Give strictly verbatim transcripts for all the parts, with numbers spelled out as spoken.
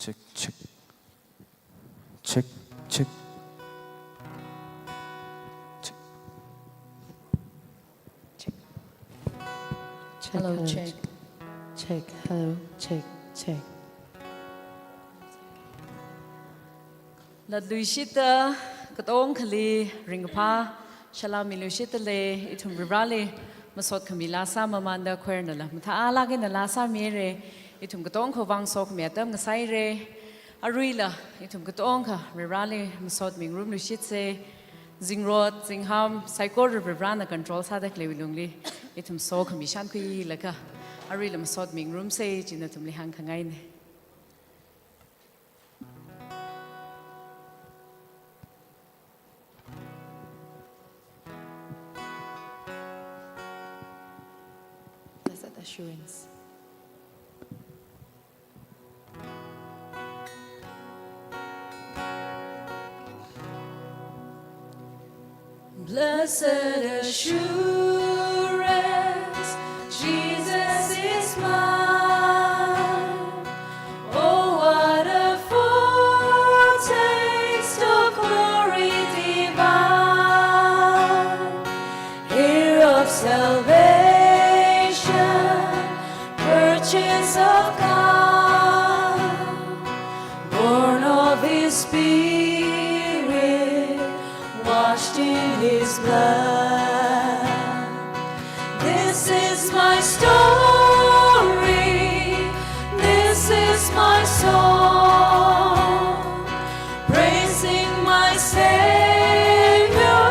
Check, check. Check, check. Check. Check, hello, hello, check. Check, hello, check, check. Latluishitta katongkhali ringkaphā salām miluishitta lei, ithum Varivarāli masot khami laa sāmamānda choir nala mathālāk eina laa sāmira, ithum katongkha vang sokhami atam ngasaira. Aruila ithum katongkha Varivarāli masot mingarumluishitsa, zingrot, zingham, saikora Varivarāna control sāda khaleiwui lungli ithum sokhami shānkhuilaga aruila masot mingarumsa chi nathumli hāngkhangaina. Blessed assurance. Blessed assurance, Jesus is mine. Oh, what a foretaste of glory divine, heir of salvation, purchase of God, born of His Spirit, washed in His blood. This is my story, this is my song, praising my Savior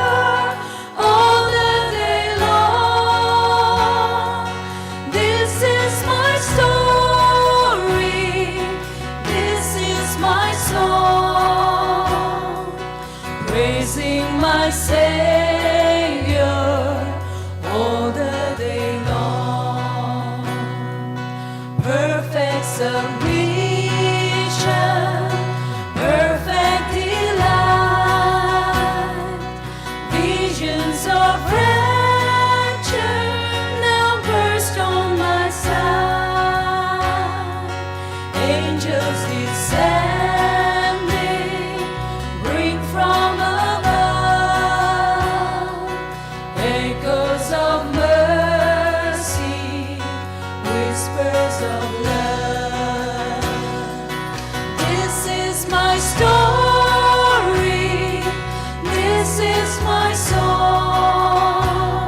all the day long. This is my story, this is my song, praising my Savior all the day long. Perfect submission, perfect delight, visions of rapture now burst on my sight. Angels descending, bring from above echoes of mercy, whispers of love. This is my story, this is my song,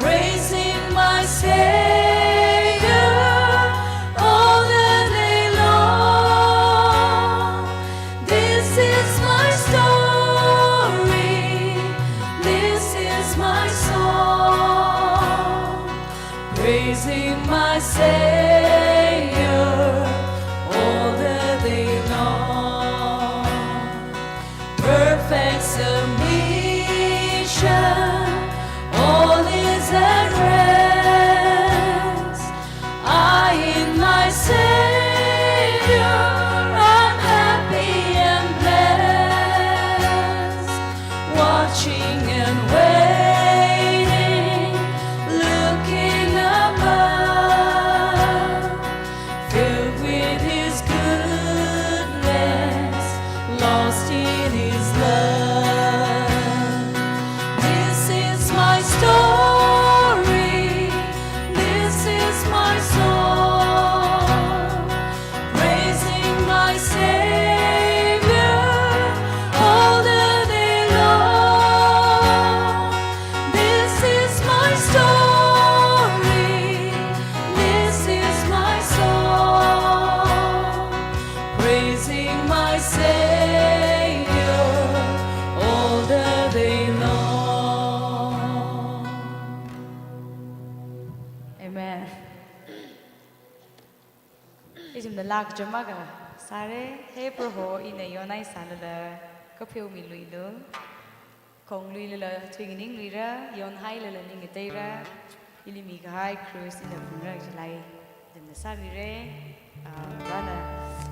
praising my Savior all the day long. This is my story, this is my song, praising my Savior all the day long. Perfect submission, all is at rest. I in my Savior am happy and blessed, watching and waiting, looking above, filled with His goodness, lost in His love. This is my story, this is my song, praising my Savior all the day long. This is my story, this is my song, praising my Savior all the day long. Amen. Ithumna laa kachām akha sāra. He Proho, ina yonhai sālala kapheomiluilu. Khongluilala thuinganingluira, yonhailala ning ngateira. Ili mikahai Khrist ina phungra kaji laa ithumna sāmira. Ah, Varivarāna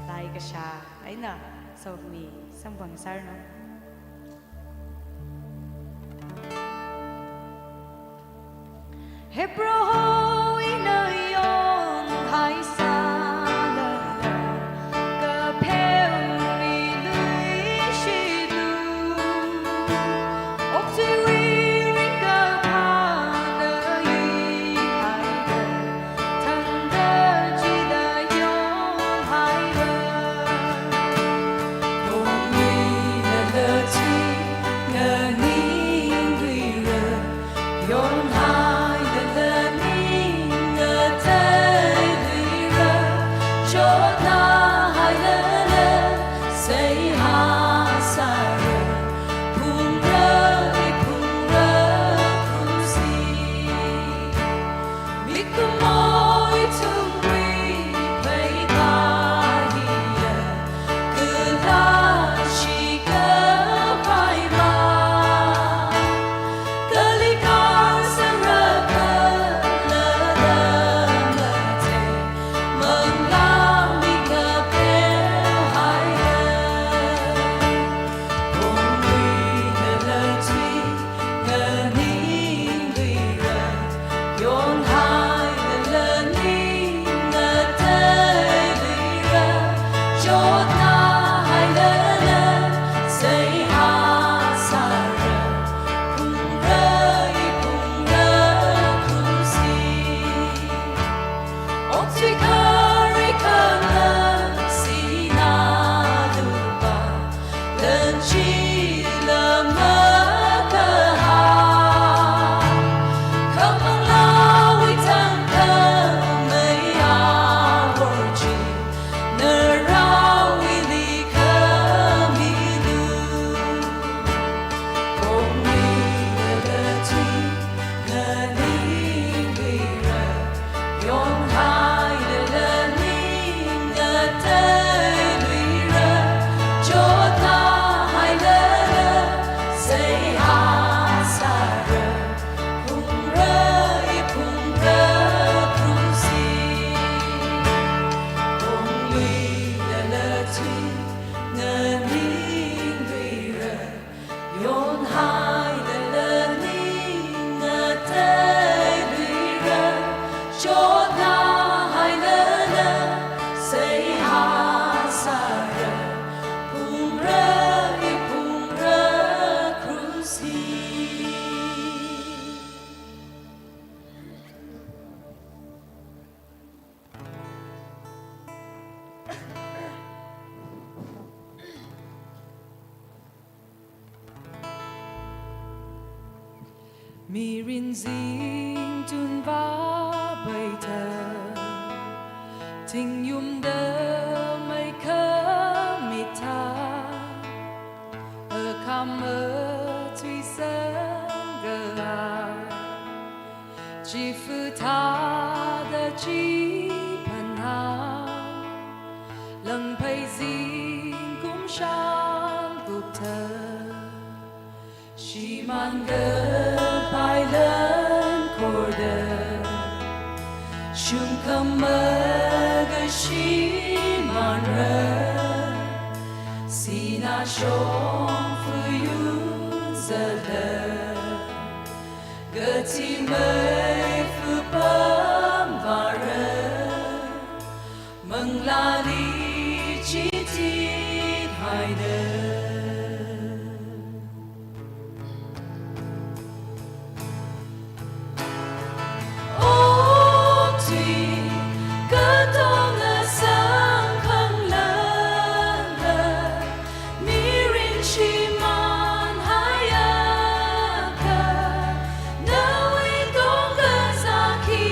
laa kashā eina sokhami samphang sāranu. He Proho, ina yonhai sālala, kaphe Mirin zingtun vāpaitha, thingyumda meikha mithā, akhama tui sangkahai, chifa thāda chiphanhao, langphei zingkum shānkuptha, shimān kapai lan khorda, shungkhama kashi manra, sinā shongfa yun zatda, kathi meifa pamvāra, manglāli chithit haida. Okathui katonga sangkhanglala, mirin shimānhaiakha, nawui tongkazā khi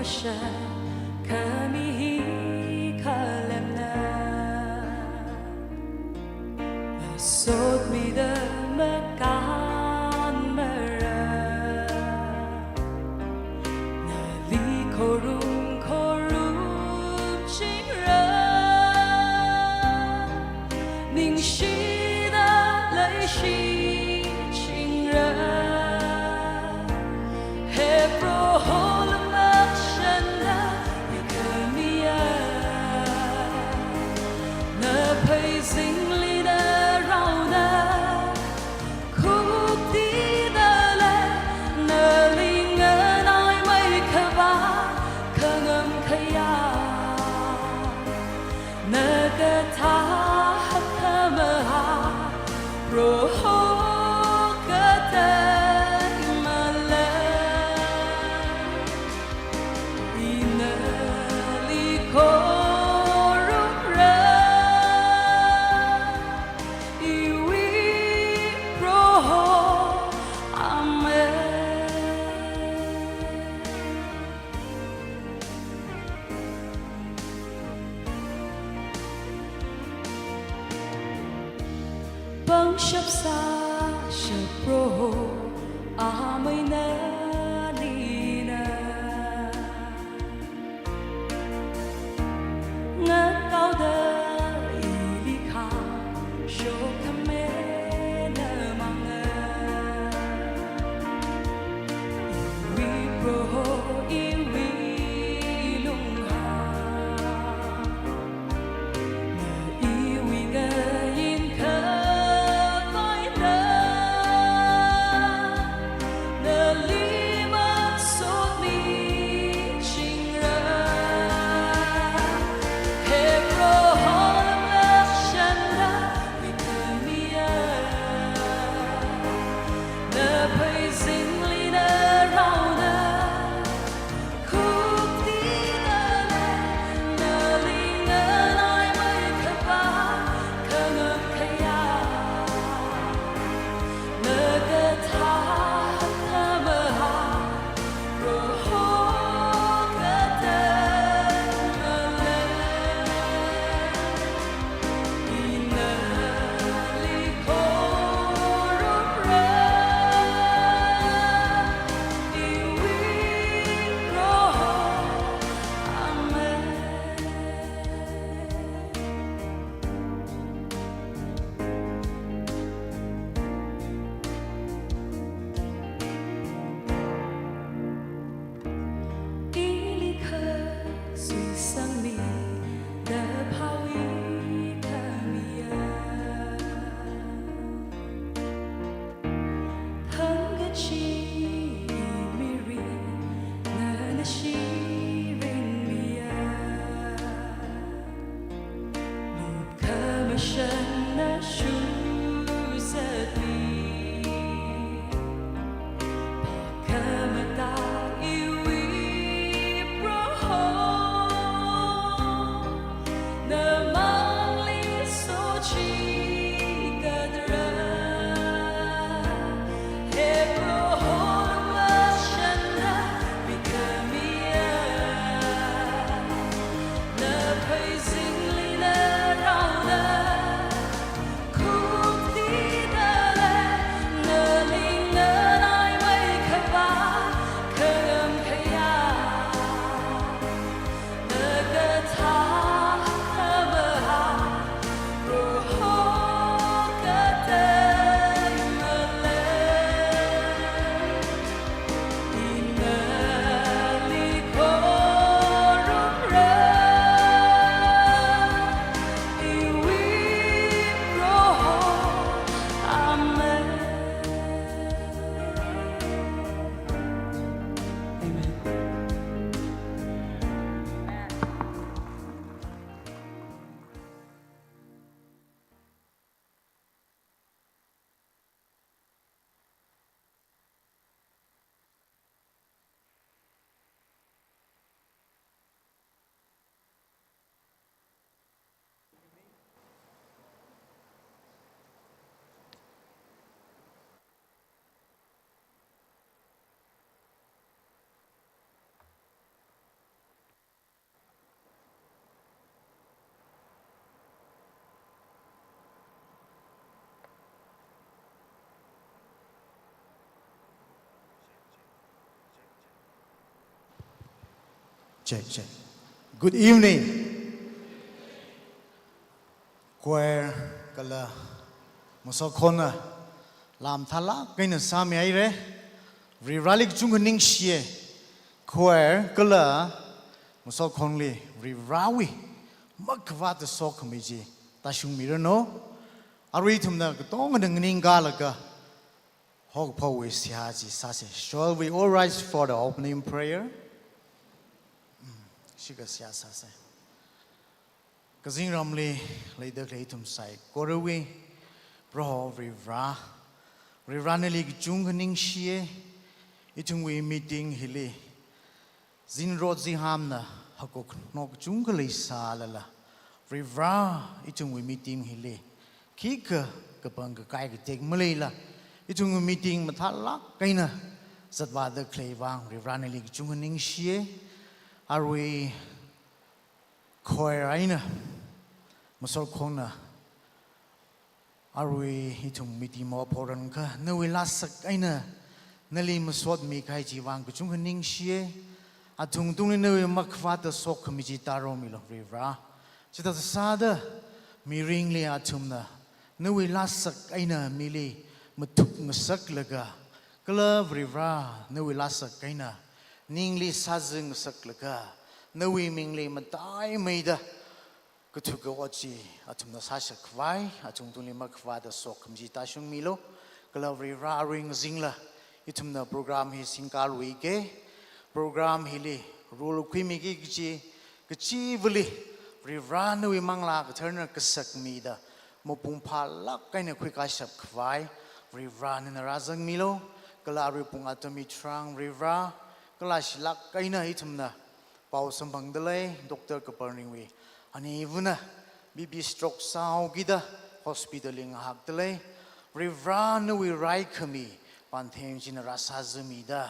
shan khami hi khalemna. Masotmida makānmara, nali khorum khorum chingra, ningshida leishi chingra. He Proho lamashanda ikhamiya, naphei zingli naraona khuktida lei, nali nganaimei khavā khangam khayā, nakathā hakkhamahā Proho katei malei. Ina nali khorumra, iwui Proho. Amen. Pangshap sāshap Proho, amei nalina. Ngakaoda ili kha shokhamena mangna. Iwui Proho, iwui lungha, na iwui ngayin khavaina, na Check, check. Good evening. Choir kala masotkhonna laa mathālāk eina sāmihaira. Varivarāli kachungkha ningshiya. Choir kala masotkhonli Varivarāwui makhavāta sokhami chi tāshungmiranu. Arui ithumna katongana nganingkalaga haokaphokwui seihā chi sāsa. Shall we all rise for the opening prayer? Mm, shikha seihā sāsa. Kazingramli leida khalei ithum saikorawui Proho Varivarā, Varivarā nali kachungkha ningshiya. Ithumwui meeting hili zingrot zinghamna hakkakhanok kachungkha leisālala, Varivarā ithumwui meeting hili khikha kapang kakai katek maleila, ithumwui meeting mathālāk eina zatvāda khalei vang Varivarā nali kachungkha ningshiya. Arui choir eina masotkhonna arui ithum meeting maphorangakha nawui lāsak eina nali masotmi kahai chi vang kachungkha ningshiya. Athum tungli nawui makhavāta sokhami chi tāromilu Varivarā. Chithāda sāda mirinli athumna nawui lāsak eina mili mathuk ngasaklaga, kala Varivarā nawui lāsak eina ningli sāzing ngasaklaga, nawui mingli mataimeida kathuka ot chi athumna sāshap khavai, athum tungli makhavāta sokhami chi tāshungmilu. Kala Varivarā arui ngazingla ithumna program hi singkaluika. Program hili role khuimiki kaji, kachivali Varivarā nawui Manglā Katharana kasakmida mapung phālāk eina khuikashap khavai Varivarā nana rāzangmilu. Kala arui pung atam hitharan Varivarā, kala shilāk eina ithumna pao samphangda lei, Doctor Kaparningwui aniwuna B P stroke sāhaokida hospital li ngahakda lei. Varivarā nawui raikhami pānthem china rāsāzamida,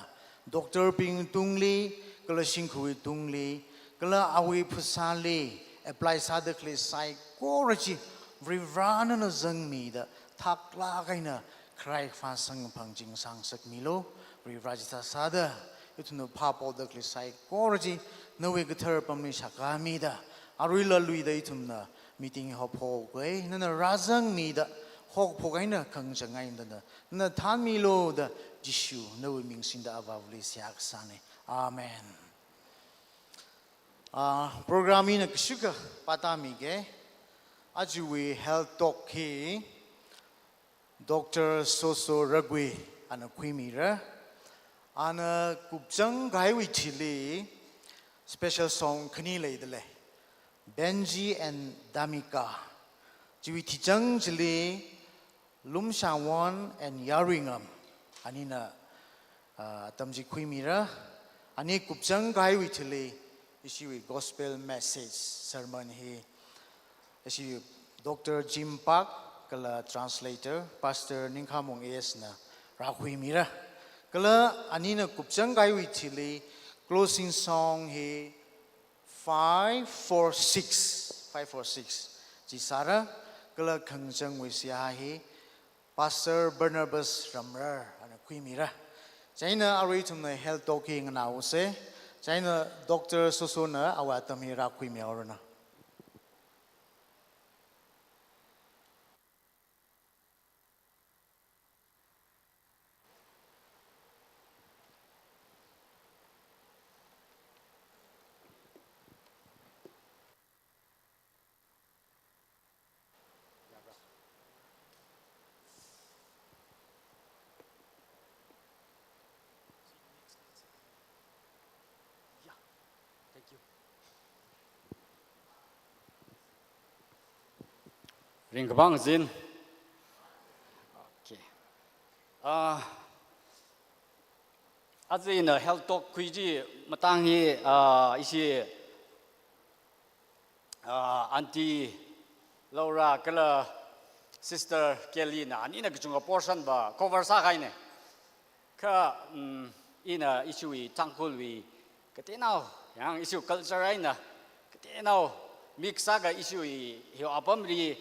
doctor bing tungli, kala shimkhurwui tungli, kala awui phasāli apply sāda khalei saikora chi Varivarā nana zangmida, thaklāk eina kharai khavā samkaphang chi sāngasakmilu. Varivarā chithāda sāda ithumna phāpokda khalei saikora chi nawui kathara apamli shākhamida, aruila luida ithumna meeting haophokhui, nana rāzangmida, haokaphok eina khangachang eina nana thānmilu da Jishu nawui ming singda Avāvali seihā kasāna. Amen. Ah, program hina kashikha pātāmika. Ajawui health talk hi Doctor Soso Ragui ana khuimira. Ana kupchang kahaiwui thili special song khani leida lei, Benji and Damika. Chiwui thichang chili Lumshawon and Yaruingam anina, ah, atam chi khuimira. Ani kupchang kahaiwui thili ishiwui gospel message sermon hi ishi Doctor Jim Park kala translator Pastor Ningkhamong A S na rākhuimira. Kala anina kupchang kahaiwui thili closing song hi five four six, five four six chi sāra. Kala khangachangwui seihā hi Pastor Barnabas Ramrar ana khuimira. Chieina arui ithumna health talk hi nganāusa. Chieina Doctor Soso na awui atam hi rākhuimihaoranu. Yeah. Thank you. Ringkaphā zin. Okay. Ah, aja ina health talk khui chi matang hi, ah, ishi, ah, Aunty Laura kala Sister Kelly na anina kachungkha portion va cover sākahaina. Kha, mm, ina ishiwui Tangkhulwui kateonao, yang ishiwui culture eina kateonao mix sākha ishiwui hiwui apamli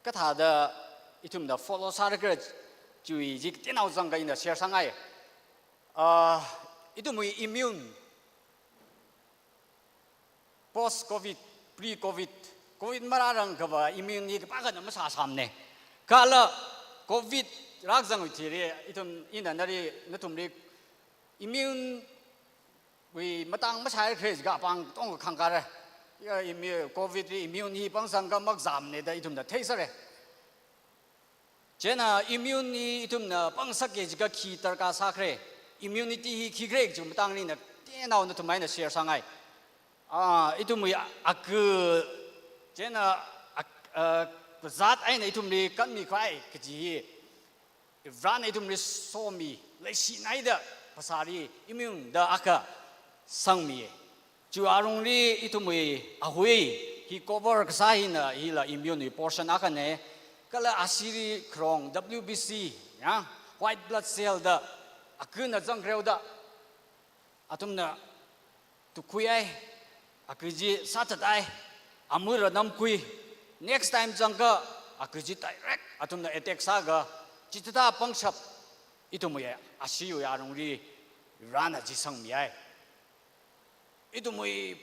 kathāda ithumna follow sāra khala chiwui chi kateonao zangkha ina share sāngai. Ah, ithumwui immune Post COVID, pre-COVID, COVID marārang akhava immune hi khipākhana masāsāmane. Kala COVID rākazangwui thili, ithum ina nali, nathumli immune wui matang masākhala jiakha apāng katonga khangkāra. Ya, immu-, COVID li immune hi pangzangkha makazāmane da ithumna theisera. Chieina immune hi ithumna pangsakkhala jiakha khi darkar sākhala, immunity hi khikhala kaji matangli ina teonao nathum eina share sāngai. Ah, ithumwui a-, aku, chieina ak-, ah, kazāt eina ithumli kanmikhavai kaji hi, Varena ithumli somi, leishinaida phasāli immune da akha sangmi. Chiwui alungli ithumwui ahui hi cover kasā hina hila immune wui portion akhane. Kala ashili kharong W B C, ya, white blood cell da, akuna zangkhareo da, athumna tukhuiya, aku chi sāthatai, amura namkhui, next time zangkha aku chi direct athumna attack sākha, chithāda pangshap ithumwui ashiwui alungli Varena chi sangmiya. Ithumwui,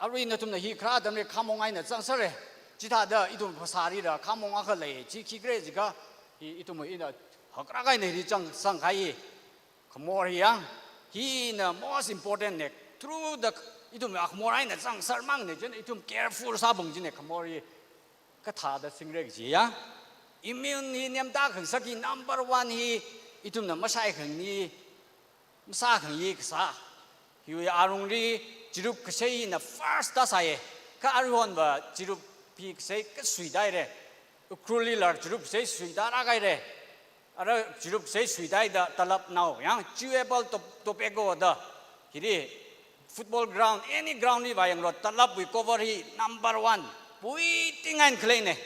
arui nathumna hi kharā atamli khamong eina zangsera. Chithāda ithum phasālila khamong akha lei, chi khikhala jiakha, hi ithumwui ina haklāk eina hili zang, zangkahai khamor hi yang, hina most important ne. Through the, ithum khamor eina zangsermang ne, chieina ithum careful sāphalung jine khamor hi kathāda singra kaji ya. Immune hi nemda khangasak hi number one hi, ithumna mashaikhangni, masākhangyi kasā. Hiwui alungli chirup kasei hina first da sāya. Kha aruihonva chirup hi kasei kasuidaira. Ukhrulli lar chirup kasei suida rākahaira. Ara chirup kasei suidaida talapnao yang chewable to-, tobacco da. Hili football ground, any ground li vāyanglu, talapwui cover hi number one. Puiting eina khaleine.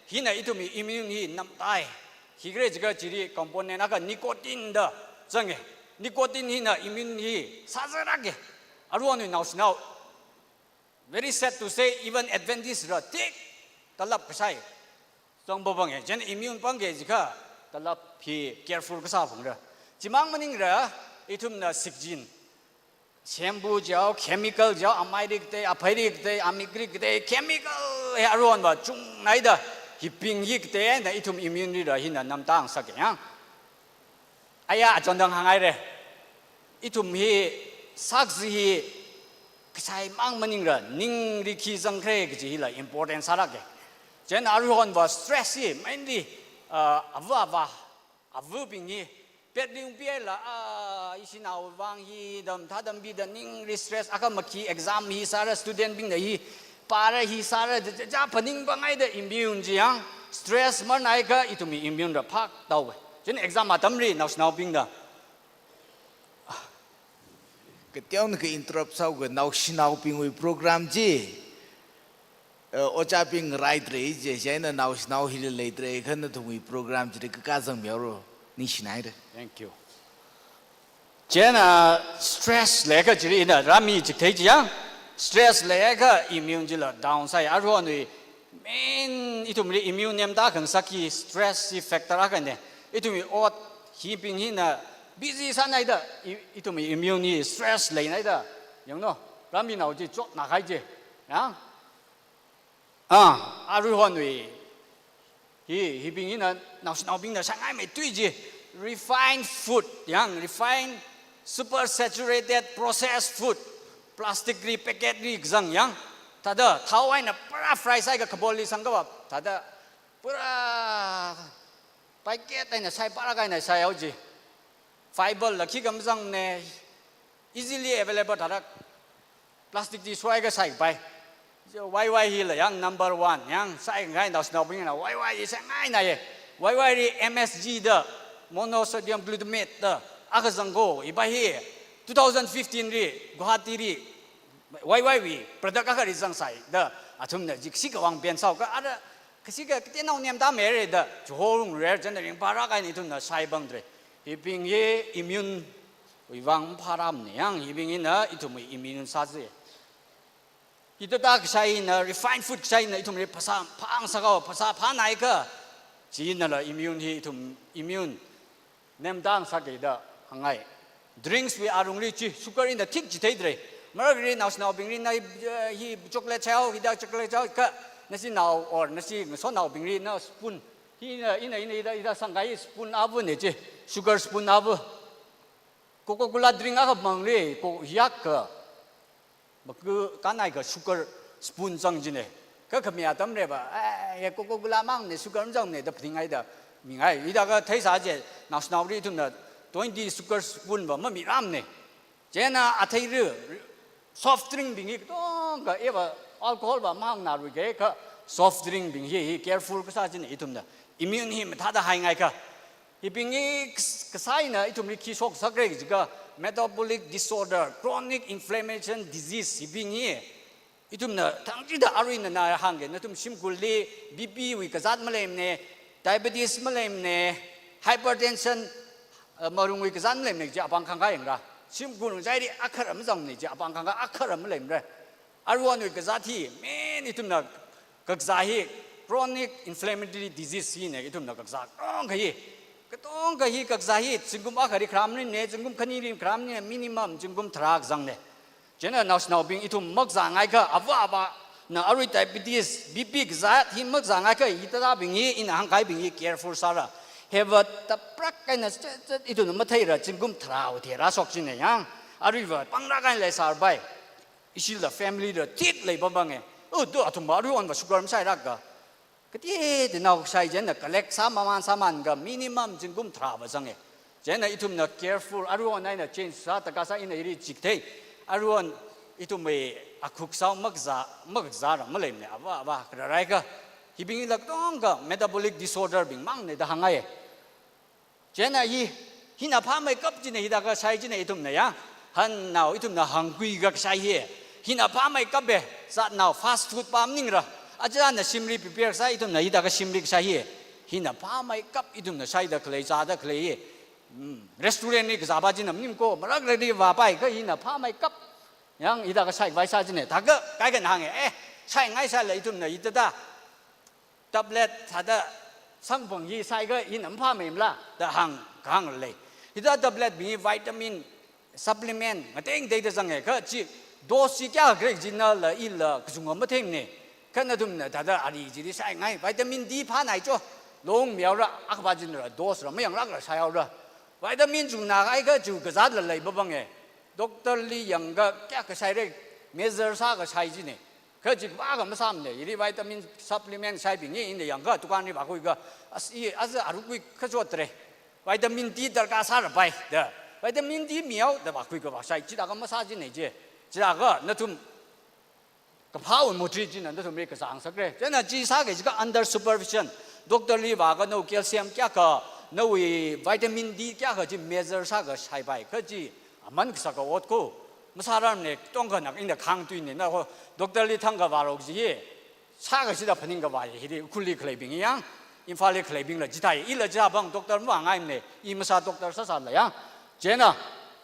Hina ithumwui immune hi namtai. Khikhala jiakha chili component akha nicotine da zange. Nicotine hina immune hi sāzarake. Aruihonwui naoshinao, very sad to say, even Adventist ra tik talap kasai zangpaphange. Chieina immune pangkhala jiakha talap hi careful kasā phangra. Chimang maningla ithumna sikjin, shampoo jihaowa, chemical jihaowa, amaili katei, apheili katei, amikli katei, chemical hi aruihonva chungnaida, hibing hi katei eina ithum immune lila hina namda ngasaka yang. Aya, achondang hānghaira. Ithum hi sākazi hi kasai mang maningla ningli khi zangkhala kaji hila important sālāke. Chieina aruihonva stress hi mainly, ah, ava ava, avabing hi, pet ling piaila, ah, ishinaowui vang hi, dam tha dam bi da ningli stress, akha makhi exam hi sāra, student bingna hi pāra, hi sāra, ja, ja, ja phaning pangaida immune chi yang, stress marnaiakha ithumwui immune ra phak tau. Chieina exam atamli naoshinaobingna, kateonao ka interrupt sāhaoga, naoshinaobingwui program chi, eh, ojābing raitre je, chieina naoshinao hili leitre, kha nathumwui program chili kakā zangmihaoro, ningshinaira. Thank you. Chieina stress leiakha chili ina rāmi chithei chi yang, stress leiakha immune chila down sāi. Aruihonwui main ithumli immune nemda khangasak hi stress hi factor akhane. Ithumwui ot hibing hina busy sānaida, i-, ithumwui immune hi stress leinaida. Yanglu, rāminao chi chotna kahai chi. Yang? Ah, aruihonwui hi, hibing hina naoshinaobingna shāngaimeithui chi, refined food, yang, refined, super saturated, processed food, plastic li, packet li kazang yang, thāda thao eina pura fry sāakha khabolli sangkhavā, thāda pura packet eina shai, pura eina shaihaowa chi. Fiber la khikha mazangne, easily available thāda plastic chi suiakha shaikapai. Wai wai hila yang number one, yang shaikhangai naoshinaobingna wai wai hi sāngainaye. Wai wai li M S G da, monosodium glutamate da, akha zangko, ipa hi two thousand fifteen li Guwahati li wai wai wui product akhali zangsai da, athumna chi kashikha vang ban sāhaoka, ara kashikha kateonao nemda mere da, chihorung rare chanda ringphālāk eina ithumna shaipamdalei. Hibing hi immune wui vang phāramne, yang hibing hina ithumwui immune sāzi. Hithāda kashai hina, refined food kashai hina ithumli phasā phāngasakhaowa, phasā phānaiakha, chinala immune hi ithum immune nemda ngasaka da hāngngai. Drinks wui alungli chi, sugar hina thik chitheidalei. Marakhali naoshinaobingli na, eh, hi chocolate chao, hithāda chocolate chao, kha nashi nao or nashi ngasotnaobingli na spoon. Hi na, ina, ina, hithāda, hithāda sangkahai spoon avane chi, sugar spoon ava. Coca-Cola drink akha mangli, ko yak kha, maku kanai kha sugar spoon zang jine. Kha khami atamliva, eh, Coca-Cola mangne, sugar mazangne, da phaningai da mingai. Hithāda kathei sā chi, naoshinaoli ithumna twenty sugar spoon va mamiramne. Chieina athei ri, soft drink bing hi katongkha, eva alcohol va mangnarui kha, soft drink bing hi, hi careful kasā chieina ithumna immune hi mathāda haingai kha. Hibing hi kas-, kasā eina ithumli khi shoksakra jiakha, metabolic disorder, chronic inflammation disease, hibing hi ithumna thangchida arui nana hāngke, nathum shimkhurli B P wui kazāt maleimane, diabetes maleimane, hypertension, eh, marungwui kazāt maleimane chi apāng khangkā yangra. Shimkhur ngachaili akhara mazangne chi apāng khangkā akhara maleimara. Aruiwui kazāt hi, main ithumna kakazā hi, chronic inflammatory disease hine ithumna kakazā katongkha hi. Katongkha hi kakazā hi, zingkum akhali kharamane, zingkum khanili kharamane, minimum zingkum tharā kazangne. Chieina naoshinaobing ithum makazāngai kha, ava avāna arui diabetes, B P kazāt hi makazāngai kha, hithādabing hi, ina hāngkahaibing hi careful sāra. Hiva taprak kahaina chet chet ithumna matheira, zingkum tharāwui thera shok jine yang. Aruiva pāngra kahaina leisāra bai. Ishila family la tit lei pampange. Oh, do athumva aruiwui va sugar masai rākha. Kateonao shai chieina collect sāmamān sāmān kha minimum zingkum tharāva zange. Chieina ithumna careful, aruiwui eina change sā, taka sā ina hili chithei. Aruiwui ithumwui akhuk sāo makazā, makazāra maleimane, ava, ava, kararai kha. Hibing hi katongkha metabolic disorder bing mangne da hāngai. Chieina hi, hina phāmeikap jine, hithāda kashai jine ithumna ya. Hannao ithumna hāngkhui kakashai hi. Hina phāmeikape, zatnao fast food pamningra. Achāna shimli prepare sā ithumna hithāda kashimli kashai hi. Hina phāmeikap ithumna shaida khalei, zāda khalei hi. Hmm, restaurant li kazāpa china maning ko, marakhali vāpai kha hina phāmeikap. Yang hithāda kashai vai sā jine. Thākha, kaikhana hānge, eh, shaingai sāla ithumna hithāda tablet thāda sangphang hi shai kha hina maphāmeimala da hāng, kahāng lei. Hithāda tablet bing hi vitamin, supplement, ngatei ngateida zange kha chi dose chi kayākha khala jina la ila kachungkha matheimane. Kha nathumna thāda ali chili shaingai, vitamin D phānai cho. Long mihaora, akhava chinara dose ra mayanglākla shaihaora. Vitamin chungnakahai kha chu kazātla lei papange. Doctor li yangkha kayākha shaira, measure sākha shai jine. Kha chi kavākha masāmane, hili vitamin supplement shaibing hi ina yangkha dukan li vākhuikha, as-, i, aja arukkhui kachotre. Vitamin D darkar sāra bai da. Vitamin D mihao da vākhuikha vāshai, chithākha masā jine chi. Chithākha nathum kaphāwui mutri china nathumli kazāngasakre. Chieina chi sāki jiakha under supervision. Doctor li vākha nawui calcium kayākha, nawui vitamin D kayākha chi measure sākha shaipai. Kha chi aman kasaka ot ko. Masārarmane, tongkha nak ina khangtuine na ko. Doctor li thangkha vāra kaji hi. Sākashida phaningkha vāi hili, Ukhrulli khaleibing yang. Imphalli khaleibingla chithāi. Ila chithāpāng doctor mavāngaimane. I masā doctor sāsāla yang. Chieina,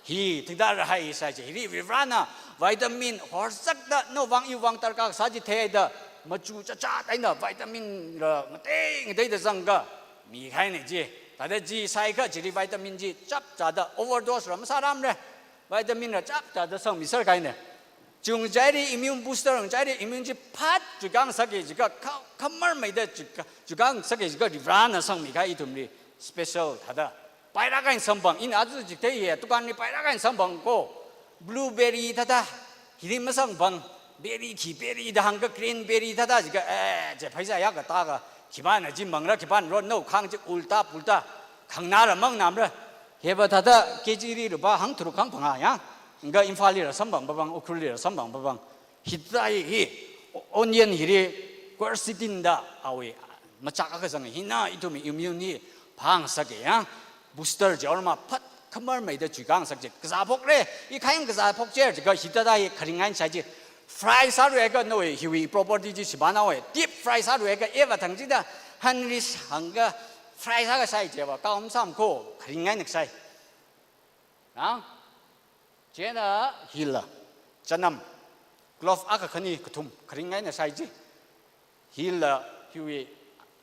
hi, thingda rahai sai chi, hili Varivarana, vitamin, horsakta, nawui vang iwui vang darkar kasā chi theida, machu chachat eina vitamin la ngatei ngateida zangkha, mikahaine chi. Thāda chi shaikha chili vitamin chi chapchāda overdose la masārarmara. Vitamin la chapchāda sangmiserkahaine. Chi ngachaili immune booster, ngachaili immune chi phat chuikhangasakki jiakha, kha-, khamarmeida chuikha-, chuikhangasakki jiakha Varivarana sangmikahai ithumli special thāda. Pairākahaina samphang, ina aja chithei hi, dukan li pairākahaina samphang ko. Blueberry thāda, hili masamphang, berry khi berry da hāngkha cranberry thāda jiakha, eh, chi pheisā yākha tākha, khipāna chi mangra, khipāna ron nawui khang chi ulta pulta, khanganāla manganāmara. Hiva thāda K G li lupā hangtharuk hangphangā ya. Nga Imphalli la samphang papang, Ukhrulli la samphang papang. Hithāi hi, o-, onion hili quercetin da awui machak akha zang, hina ithumwui immune hi phāngasaka ya. Booster jihaorama phat khamarmeida chuikhangasak chi. Kazā phokra, i khayang kazā phokchara jiakha hithāda hi kharingai shai chi. Fry sāluiakha nawui hiwui property chi shibana wai. Deep fry sāluiakha eva thangchida hanris hāngkha fry sākashai chiva kaum sam ko kharingaina kashai. Na? Chieina hila, chanam, clove akha khani kathum, kharingaina shai chi. Hila, hiwui,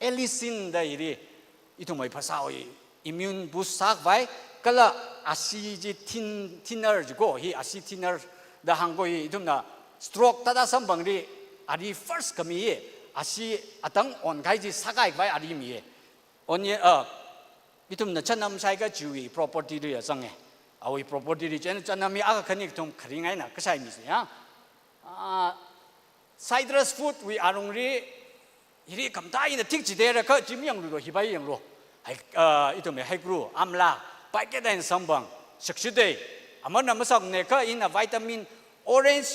allicin da hili, ithumwui phasāwui, immune boost sākhavai, kala asi chi thin-, thinner chi ko, hi asi thinner, Da hāngkhui ithumna stroke thāda samphangli ari first khami hi, ashi atang onkahai chi sākahai khavai ari mi. Onion, ah, ithumna chanam shaiakha chiwui property li ya zanga. Awui property li chieina chanam hi akha khani kathum kharing eina kashai mi si ya. Ah, citrus fruit wui alungli hili khamathā ina thik chitheiakha chi mayanglu ro, hi pai yanglu. Hai, ah, ithumwui haikru, amla, packet eina samphang, shakshidei. Aman na masakne kha ina vitamin, orange,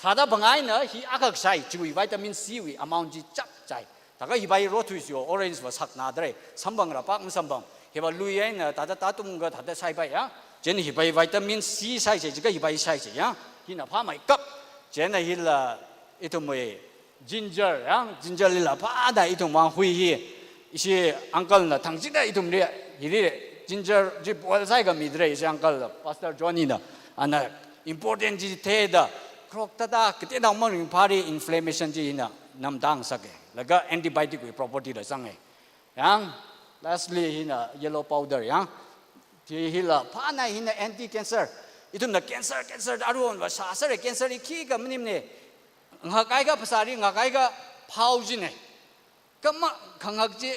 thāda phangā eina hi akha kashai, chiwui vitamin C wui amount chi chapchai. Thākha hi pai rothui sio, orange va sakna dre, samphangra pak masamphang. Hi va lui eina, thāda tatumkha thāda shai pai ya. Chieina hi pai vitamin C shai chi, chikha hi pai shai chi ya. Hina phāmeikap. Chieina hila ithumwui ginger ya, ginger lila phāda ithum vang hui hi. Ishi uncle na thangchida ithumli, hili ginger chi boil sāakha midre, ishi uncle na, Pastor Johnny na. Ana important chi theida, stroke thāda, kateonao maringphāli inflammation chi hina namtang sāka. Laga antibiotic wui property la zanga. Yang, lastly hina yellow powder ya. Chi hila phānai, hina anti cancer. Ithumna cancer, cancer da aruihon va shāsāra, cancer hi khikha maningmana. Ngahākhaiakha phasāli, ngahākhaiakha phao china. Kha ma khangahak chi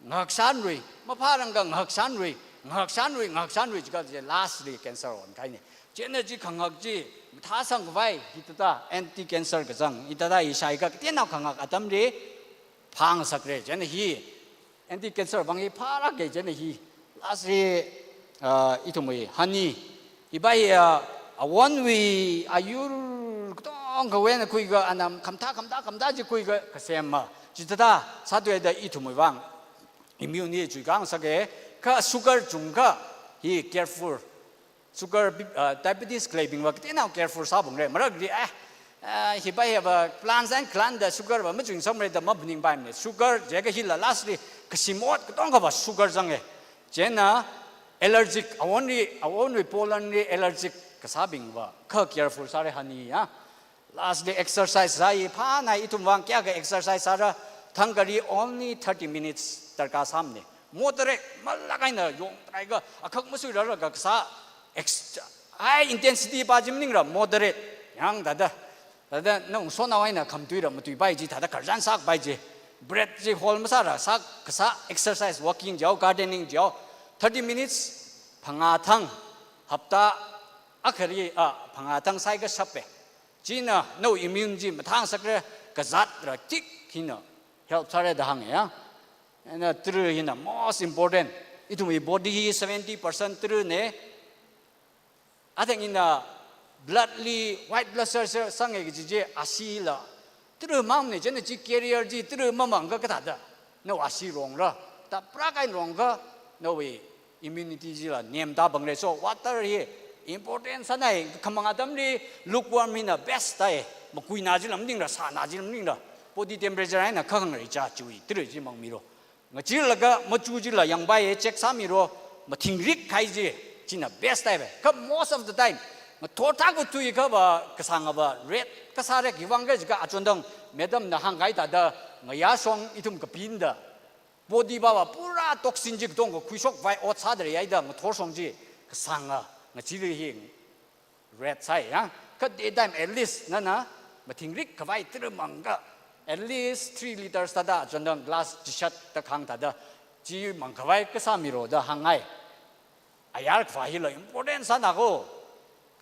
ngahakshānrui, maphārangkha ngahakshānrui, ngahakshānrui, ngahakshānrui chikha chi lastly cancer onkahaina. Chieina chi khangahak chi mathāsang khavai hithāda anti cancer kachang, hithāda hi shaiakha kateonao khangahak atamli phāngasakra. Chieina hi anti cancer vang hi phālāka. Chieina hi lastly, ah, ithumwui honey. Hi pai, ah, awonwui ayur katonga eina khuiakha, anam khamathā, khamathā, khamathā chi khuiakha kasema. Chithāda sāthuida ithumwui vang immune hi chuikhangasaka. Kha sugar chungakha hi careful. Sugar, bi-, ah, diabetes khaleibing va kateonao careful sāphalungra. Marakli, eh, ah, hi pai hi va plants and gland da sugar va machungsamra da maphaningpaimana. Sugar jiakha hila lastly kashim ot katonga va sugar zanga. Chieina allergic, awonli, awonwui pollen li allergic kasābing va kha careful sāra honey ya. Lastly, exercise sāi, phānai, ithum vang kayākha exercise sāra, thangkhali only thirty minutes darkar sāmana. Moderate, malak eina yongtaraiakha, akhak masuirarlaga kasā, ex-, high intensity pa chi maningra, moderate, yang thāda. Thāda nang sonao eina khamatuira matuipai chi, thāda khararchan sākapai chi. Breath chi hold masāra, sā, kasā exercise, walking jihaowa, gardening jihaowa. Thirty minutes, phangā thang, hapta akhali, ah, phangā thang sāakha shapa. China nawui immune chi mathāngasakra, kazātra tik hina help sāra da hānga ya. Eina tara hina most important. Ithumwui body hi seventy percent tarana. Athang ina blood li white blood cell, cell sāngai kaji chi ashila tara mangmana. Chieina chi carrier chi tara mamangakha kathāda nawui ashi rongra. Thāda prak eina rongakha nawui immunity chila nemda phangra. So water hi important sānai, khamang atamli lukewarm hina best tai. Makuina chila maningra, sāna chila maningra. Body temperature eina khakhangarei cha chiwui tara chi mangmiro. Ngacheelaga machu chila yangpai, check sāmiro, mathingrik kahai chi, china best tai ve. Kha most of the time, ngathor thākathuiakha va, kasānga va, red kasā red hi vang kaji kha achondang, madam na hāngkahai thāda, ngayā shong ithum kapinda. Body va va pura toxin chi katonga khuishok khavai ot sāda leihaida, ngathor shong chi, kasānga, ngacheeli hi red sāi ya. Kha daytime at least nana mathingrik khavai tara mangakha at least three liters thāda, achondang glass chishat da kahāng thāda, chi mangkhavai kasāmiro da hāngngai. Ayar khavā hila important sāna ko.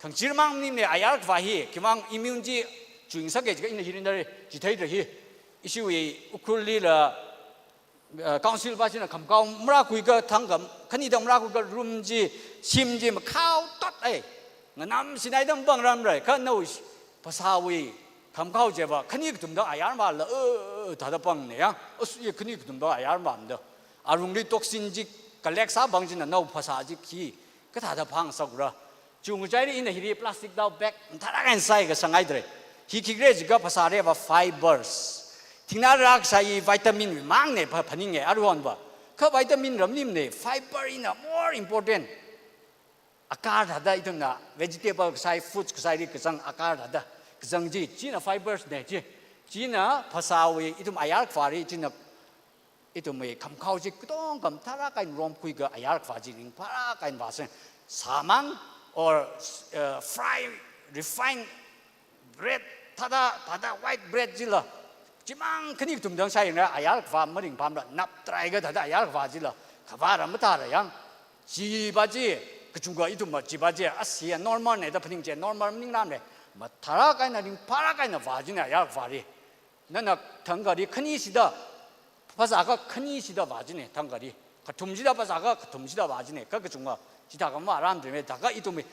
Khangachee mang maningmana ayar khavā hi, khiwuivang immune chi chuingasaka jiakha ina hi rinda re, chitheida hi. Ishiwui Ukhrul lila uh, council pa china khamkhao marākhuiakha thangkha, khani thang marākhuiakha room chi, shim chi makhao tot ai. Nganam sinai dam pangramra, kha nawui phasāwui khamkhao chiva, khani kathum thang ayar mala, uh, thāda pangna ya. Us, i khani kathum thang ayar mamda. Alungli toxin chi collect sāphang china nawui phasā chi khi, kathāda phangasakra. Chungchaili ina hili plastic dao bag, tharākha eina sāakha sangaidre. Hi khikhala jiakha phasāli va fibers. Thingnā rākashai vitamin mangna pha phaninga aruihon va. Kha vitamin ra maningmana, fiber hina more important. Akar thāda ithumna vegetable kashai, fruits kashaili kazang akar thāda. Kazang chi, china fibers na chi. China phasāwui, ithum ayar khavāli, china ithumwui khamkhao chi katonga tharākha eina romkhuiakha ayar khavā chi ringphālāk eina vāsang. Sāmang or, uh, fry refined bread, thāda, thāda white bread chila, chimang khani kathum thang shāyangla, ayar kavā maringphāmara, naptrai ka thāda ayar kavā chila, kavāra mathāra yang. Chiva chi, kachungkha ithumva chiva chi, asi normal ne da phaningchai, normal maninglamre. Mathālāk eina, ringphālāk eina vā china ayar kavāli. Nana thangkhali khanishida, phasā akha khanishida vā china, thangkhali. Kathumshida phasā akha kathumshida vā china, kha kachungkha, chithākha mavāramdri me, thākha ithumwui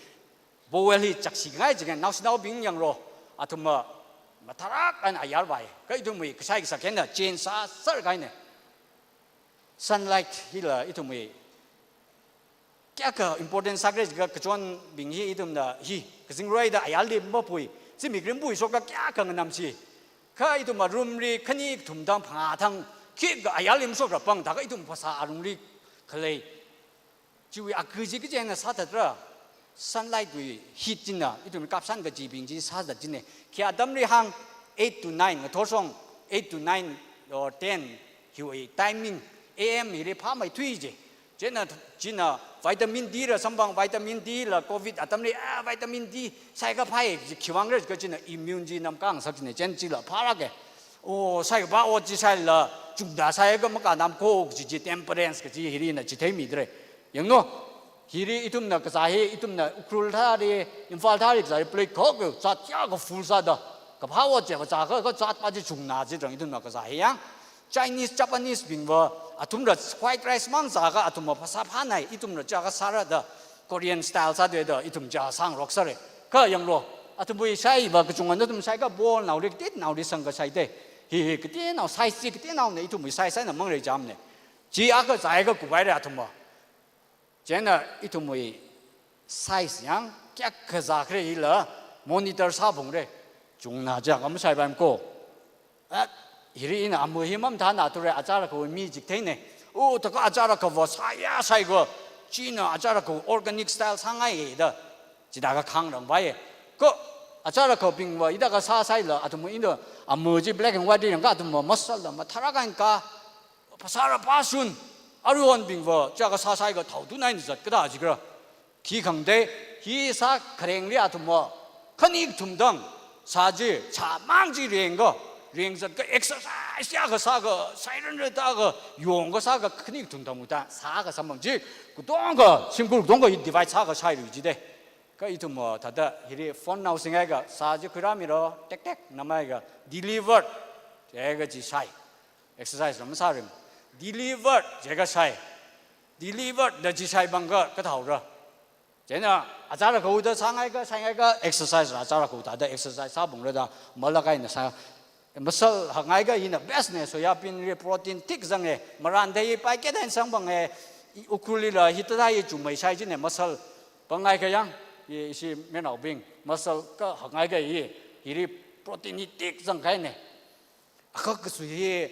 bowel hi chakshi ngai ching, naoshinaobing yanglu, athumva mathālāk eina ayar vāi, kha ithumwui kashai kashak eina change sāser kahaina. Sunlight hila ithumwui kayākha important sākhala jiakha, kachonbing hi ithumna hi, kazingroida ayarli mapui, zimikwui ringpui shoka kayākha nganamshi. Kha ithumva room li khani kathum thang phangā thang, khikha ayarli mashokra pang, thākha ithum phasā alungli khalei. Chiwui akui chi kachi eina sāthatra, sunlight wui heat china, ithum kapshan kachibing chi sāzat china. Khi atamli hāng eight to nine, ngathor shong eight to nine or ten, hiwui timing, A M hili phāmeithui chi. Chieina, china vitamin D la samphang, vitamin D la covid atamli, ah, vitamin D, sāakha phāi, chi khiwuivang khala jiakha china immune chi namkāngasak china, chieina chila phālāka. Oh, sāakha phā ot chi sālala, chungda sāakha makānam ko kaji chi temperance kaji hili ina chitheimidalei. Yanglu, hili ithumna kazā hi, ithumna Ukhrul thāli, Imphal thāli kazā hi plate khok, zat kayākha full sāda. Kaphā ot chi, kazā kha, kazat pa chi chungna chi tharan ithumna kazā hi yang. Chinese, Japanese bingva, athumla white rice mang zāakha athumva phasā phānai, ithumla chiyākha sāra da, Korean style sāda da, ithum chiyākha sāngarokserra. Kha yanglu, athumwui shaiva kachungkha nathum shāakha ball naoli, katit naoli sangkashai da. Hi hi katit nao size chi katit naona, ithumwui size eina manglei chāmana. Chi akha zāakha kuphaira athumva. Chieina ithumwui size yang kayākha zākhala hila monitor sāphungra. Chungna chiyākha mashaipaimana ko. Ah, hili ina amu hi mamathānathura, achar akhawui mi chiktheina. Oh, thākha achar akhava sāya sāakha, china achar akha organic style sāngai da, chithākha khangarān vāya. Kha achar akhabingva hithākha sāsālala, athum ina amu chi black and white li yangakha athumva masala mathālāk eina ka, phasāla phāshun, aruihonbingva chiyākha sāsāakha thaothunaina zat kathā jiakha. Khi khangatei, hi sākharengli athumva khani kathum thang sā chi, chāmang chi rengakha, rengzatakha exercise kayākha sāakha, siren rātāakha, yongakha sāakha khani kathum thang uta sāakha samphang chi, katongkha, shimkhur katongkha hi divide sāakha shailu jida. Kha ithumva thāda hili phone nao singakha, sā chi khuirāmilu, tek tek namhaiakha, delivered, jiakha chi shai. Exercise la masāra. Delivered jiakha shai. Delivered da chi shaiphangakha kathāora. Chieina achar akha uda sāngaikha, sāngaikha, exercise la achar akha uda da exercise sāphungra da, malak eina sā. Muscle hakngaikha hina best na, soya bean li protein thik zanga, marān thei packet eina samphanga, Ukhrul lila hithāda hi chungmeishai china muscle. Pangngaikha yang, i, ishi mayarnaobing, muscle kha hakngaikha hi, hili protein hi thik zangkahaina. Akha kasui hi,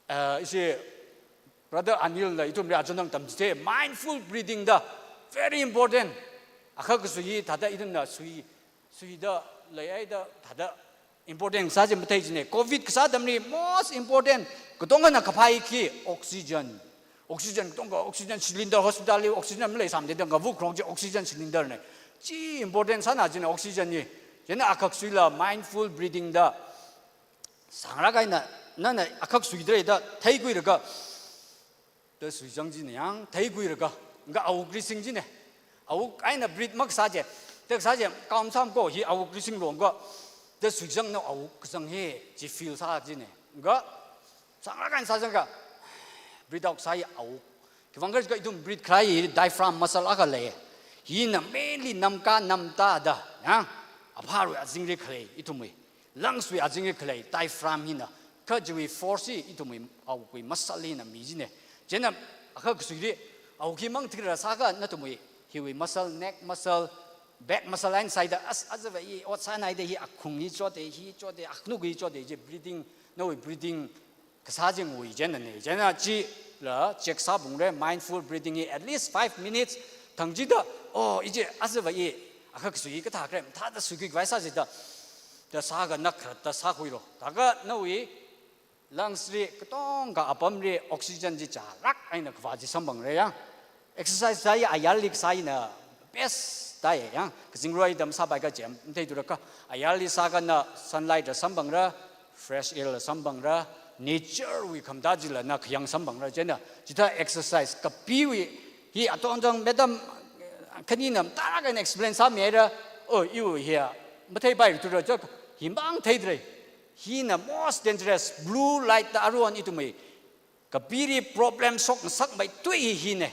eh, ishi Brother Anil na ithumli achonthang tamchithei, mindful breathing da, very important. Akha kasui hi thāda ithumna sui, suida leihaida thāda important sā chi mathei china. Covid kasā atamli most important, katongkhana kaphā hi khi oxygen. Oxygen katongkha, oxygen cylinder, hospital li oxygen maleisāmada ngavuk khrong chi oxygen cylinder na. Chi important sāna china oxygen hi. Chieina akha kasuila mindful breathing da, sānglāk eina, nana akha kasuida leida theikhuilaga, da suizang china yang, theikhuilaga, ngavuk rising china. Avuk eina breathe makasā chi, tekasā chi, kaum sam ko hi avuk rising longakha, da suizangna avuk kazang hi chi feel sā china. Nga, sānglāk eina sāzangakha, breathe out sāi avuk. Khiwuivang khala jiakha ithum breathe khalei hi diaphragm muscle akha lei. Hina mainly namkā namtāda, ya, aphārui azingli khalei ithumwui. Lungs wui azingli khalei diaphragm hina. Kha chiwui force hi ithumwui avukwui muscle hina mi china. Chieina akha kasuili avuk hi mangthikra sāakha nathumwui hiwui muscle, neck muscle, back muscle eina sāhaida, as, azava i ot sānhaida hi akhung hi chotta, hi chotta, akhanuk hi chotta, chi breathing, nawui breathing kasā chingwui chieina na. Chieina chila check sāphungra, mindful breathing hi at least five minutes thang chida, oh, ichi azava i akha kasui hi kathā khala, thāda suikhui khavai sāsida, da sāakha na khalatta sākhuilu. Thākha nawui lungs li katongkha apamli oxygen chi chālāk eina kavā chi samphangra ya. Exercise sāi ayarli kasā hina best tai yang, kazingroi dam sāpai ka jem, matheithura kha, ayarli sākha na sunlight la samphangra, fresh air la samphangra, nature wui khamatā chila na khayang samphangra, chieina, chithā exercise, kapiwui, hi atongtong madam, khanina tarākha explain sāmihaira, oh, iwui hi, matheipairuthura chok, himang theidalei, hina most dangerous, blue light da aruihon ithumwui, kapili problem shokngasakmeithui hi hina.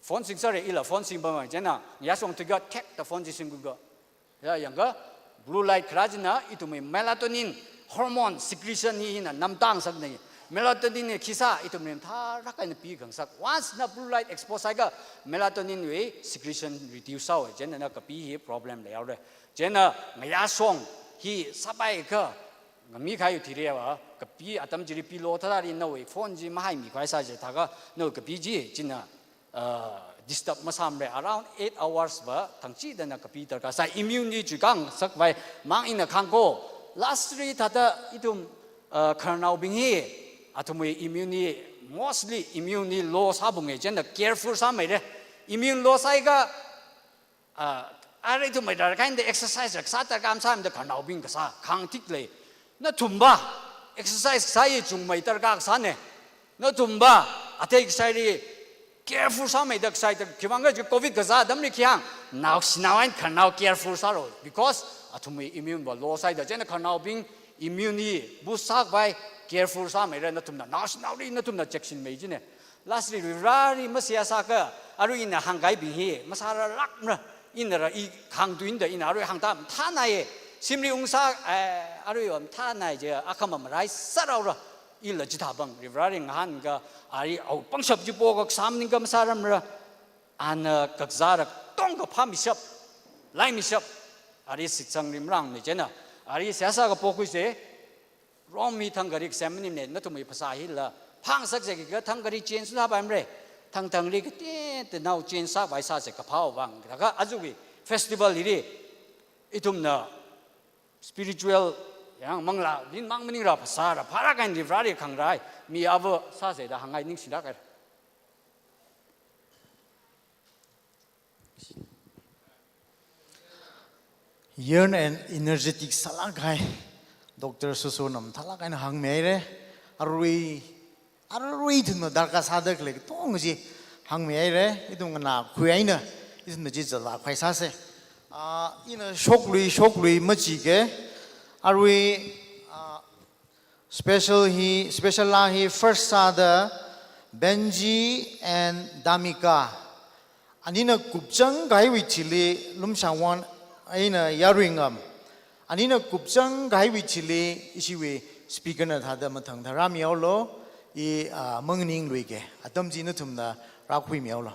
Phone singserra ila phone singpamma chieina, yāshong thuikha thek da phone chi singkhuikha. Ya, yangkha, blue light kharā china, ithumwui melatonin hormone secretion hi hina namtāngasakna. Melatonin hi khi sā, ithumli mathālāk eina pi khangasak. Once na blue light expose sāhaiakha, melatonin wui secretion reduce sāhaowa, chieina na kapi hi problem leihaora. Chieina ngayāshong hi sāpaiakha, ngamikahai thireva, kapi atam chili pillow thāda ri nawui phone chi mahaimikhavai sāsa thākha, nawui kapi chi, china, uh, disturb masāmara, around eight hours va thangchida na kapi darkar sāi, immune hi chuikhangasakvai mang ina kahāng ko. Lastly, thāda ithum, uh, khararnaobing hi, athumwui immune hi, mostly immune hi low sāphalunga, chieina careful sāmihaira. Immune low sāhaiakha, ah, arui ithumwui darkar eina exercise kasā darkar masāmada khararnaobing kasā, khangthik lei. Nathumva, exercise kasā hi chungmei darkar kasāna. Nathumva, athei kasāli careful sāmeida kasā hi, khiwuivang khala covid kasā atamli khi hāng, naoshinao eina khararnao careful sālu. Because athumwui immune va low sāhaida, chieina khararnaobing immune hi boost sākhavai careful sāmihaira nathumna, naoshinaoli nathumna check sāmei china. Lastly, Varivarali maseihā sāakha, arui ina hāngkahaibing hi, masārarlākmara, inara i khangtui eina da ina arui hāngda mathānaiya, shimli ungsā, eh, arui va mathānai je, akhama maraisāhaora, ila chithābing, Varivarali ngahānkha, arui awui pangshap chi pokakasā maningakha masārarmara, ana kakazā rakatongkha phāmishap, laimishap, arui shitsangli marāngmana chieina, arui seihā sāakha pokhuisa, Rome hi thangkha rik sem maningmana, nathumwui phasā hila phāngasaksa kha thangkha rik change sāpaimara. Thangthangli kateonao change sāpai sāsa kaphāwui vang. Thākha ajawui festival hili ithumna spiritual yang manglā, rin mang maningra phasāra, phālāk eina Varivarali khangarai mi ava sāsa da hāngngai, ningshilāk haira. Young and energetic sālāk kahai Doctor Soso na mathālāk eina hāngmihaira. Arui, arui ithumna darkar sāda khalei katong chi hāngmihaira. Ithum nganākhui eina ithumna chi zālākhui sāsa. Ah, ina shoklui, shoklui machike. Arui, ah, special hi, special laa hi first sāda Benji and Damika. Anina kupchang kahaiwui thili Lumshangwon eina Yaruingam. Anina kupchang kahaiwui thili ishiwui speaker na thāda mathang tharāmihaolu, i, ah, manganingluike. Atam chi nathumna rākhuimihaolu.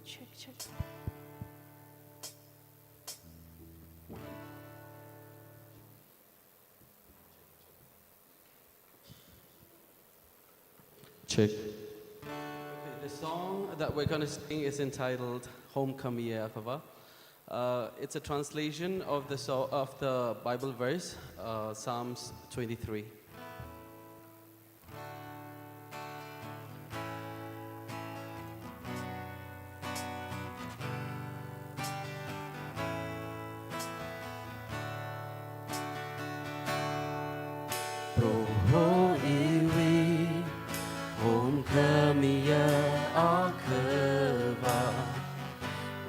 Check, check. Check. Okay, the song that we're gonna sing is entitled Homekha Miya Akhava. Uh, it's a translation of the so-, of the Bible verse, uh, Psalms twenty-three. Proho iwui homekha miya akhava,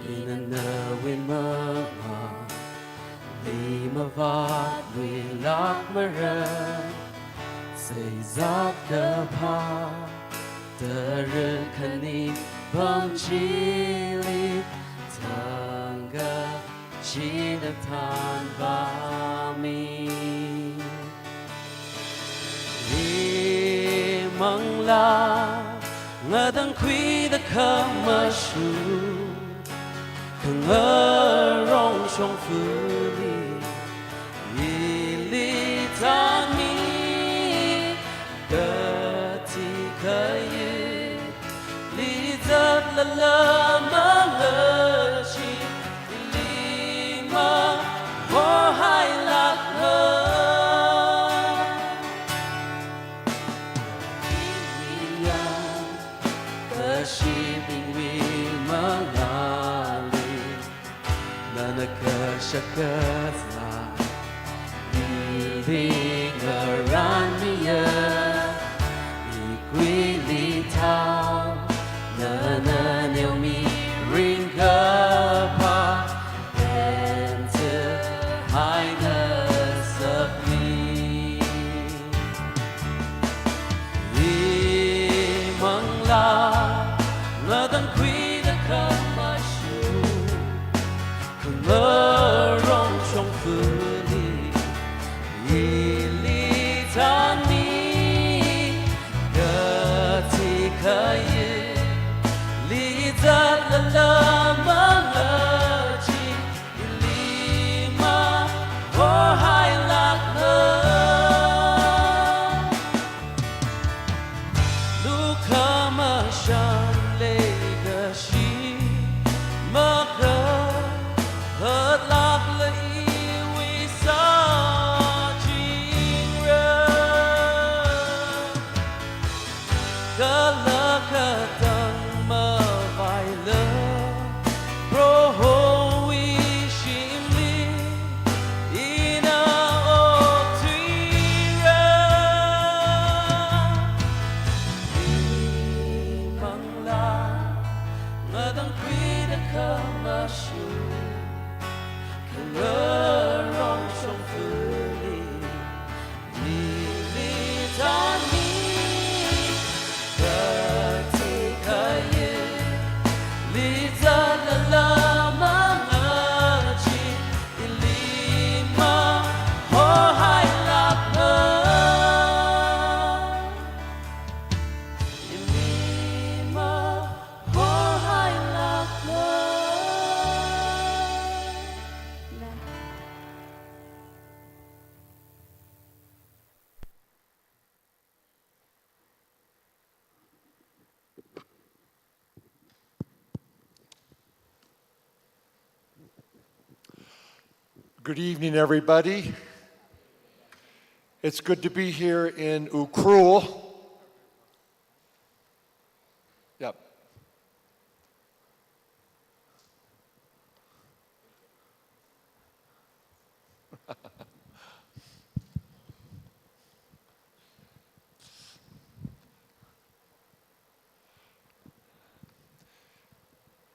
ina nawui mangāli mavātluilāk mara, seizat kaphā tara khani pam chili thangkha china thanvāmi. Imanglā ngatangkhuida khamashu, khangarong shongfali ili thanmi, kathi khayi li zatlala mangachi, ili mahohailākla. Iyang kashibingwui mangāli nana kashak kazā ili ngarānmiya, ikuili thao nana neomi ringkaphā, enza haina sakmi. Imanglā ngatangkhuida khamashu, khangarong shongfali ili thanmi, kathi khayi li zatlala mangachi, ili mahohailākla. Lukhamashan leikashi makhahatlākla iwui sāchingra. Kala katang mavaila, Prohowui shimli ina okthuira. Imanglā ngatangkhuida khamashu, khangarong shongfali ili thanmi, kathi khayi li zatlala mangachi, ili mahohailākla. Ili mahohailākla. Good evening, everybody. It's good to be here in Ukhrul. Yep.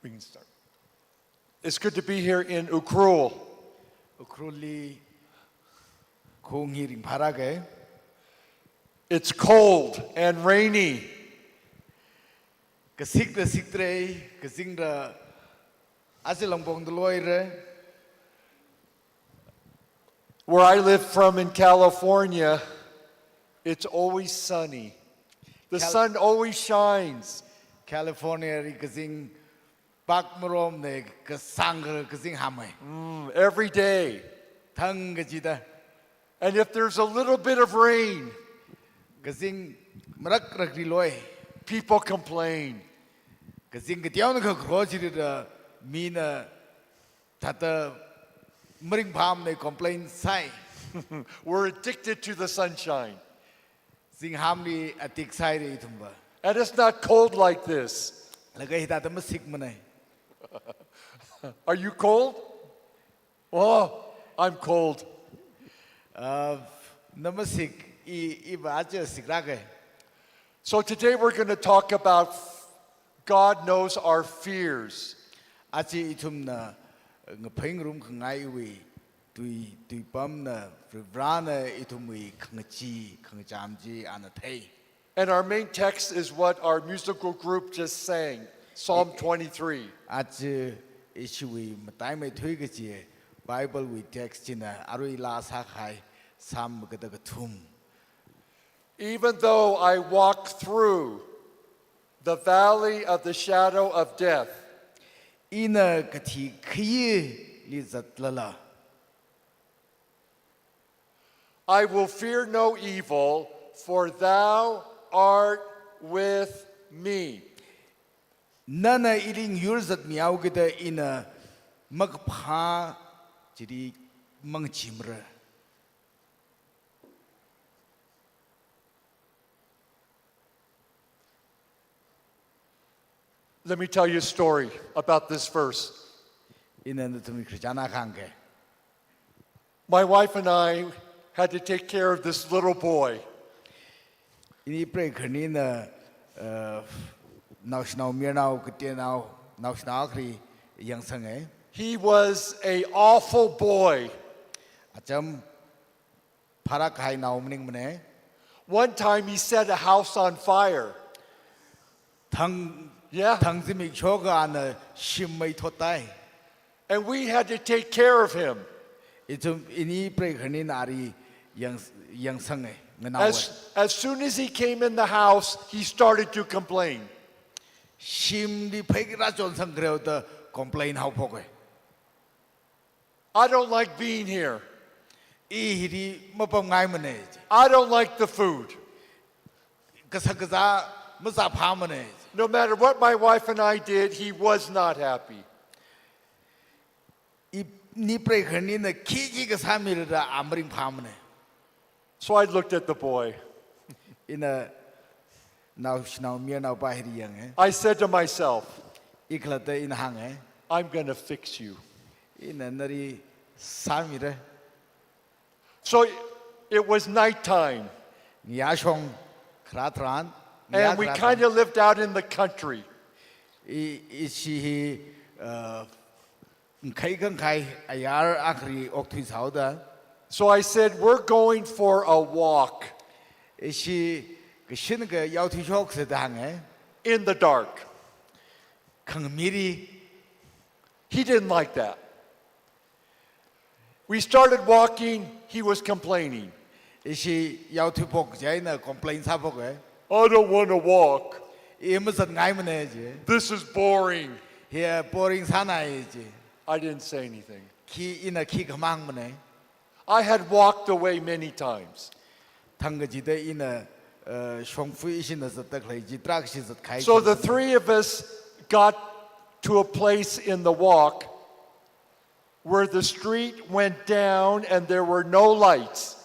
We can start. It's good to be here in Ukhrul. Ukhrulli khaung hi ringphāra ke. It's cold and rainy. Kasik da siktra, kazingra, aja langpong da loira. Where I live from in California, it's always sunny. The Cal- sun always shines. California li kazing Pak marom ne kasang ka kazing hamai. Mm, every day. Thang kachida. And if there's a little bit of rain, kazing marak rak ri loi. People complain. Kazing katiauna ka kro chirida mina thata maring pham ne complain sai. We're addicted to the sunshine. Zinghamli adik sai re ithumva. And it's not cold like this. Laga hithada masik manai. Are you cold? Oh, I'm cold. Uh, namasik i iba aja sik rake. So today we're going to talk about God knows our fears. Achi ithumna ngapheng rum khangai wi tui tui pamna Varivarana ithumwi khangachi khangacham chi ana thei. And our main text is what our musical group just sang, Psalm twenty-three. Achi ishiwi matai mai thui kachi Bible wi text china arui la sakhai Psalm kada kathum. Even though I walk through the valley of the shadow of death, ina kathi khayili zatlala, I will fear no evil, for thou art with me. Nana ili ngyur zatmihaokida ina makaphā chili mangachimra. Let me tell you a story about this verse. Ina nathumli khararchān akha hāngke. My wife and I had to take care of this little boy. Ini preikharanina, uh, naoshinao mayarnao kateonao, naoshinao akhali yangsange. He was a awful boy. Acham pharak hainao maningmane. One time he set a house on fire. Thang, yeah, thang zimik shoka ana shim mei thotai. And we had to take care of him. Ithum ini preikharanina ali yang yangsange nganao. As, as soon as he came in the house, he started to complain. Shimli phaikira chonsang khareo da complain haophoke. I don't like being here. I hili mapamngaimane. I don't like the food. Kasa kaza maza phamane. No matter what my wife and I did, he was not happy. Ini preikharanina khikhi kasā mira a maring phamane. So I looked at the boy. Ina naoshinao mayarnao pa hili yange. I said to myself, ikhalatta ina hānge. I'm gonna fix you. Ina nali sāmira. So it was nighttime. Ngayā shong kharā tharan. And we kinda lived out in the country. I, ishi hi, uh, ngakhai khangakhai ayar akhali okthui sāhaoda. So I said, we're going for a walk. Ishi kashin ka yaothui shokse da hānge. In the dark. Khangamili. He didn't like that. We started walking, he was complaining. Ishi yaothuiphok chieina complain sāphoke. I don't wanna walk. I mazatngaimane ji. This is boring. Hi boring sānai ji. I didn't say anything. Khi ina khi khamangmane. I had walked away many times. Thang kachida ina, uh, shongfa ishina zatda khalei chi tarākhashi zatkhai. So the three of us got to a place in the walk where the street went down and there were no lights.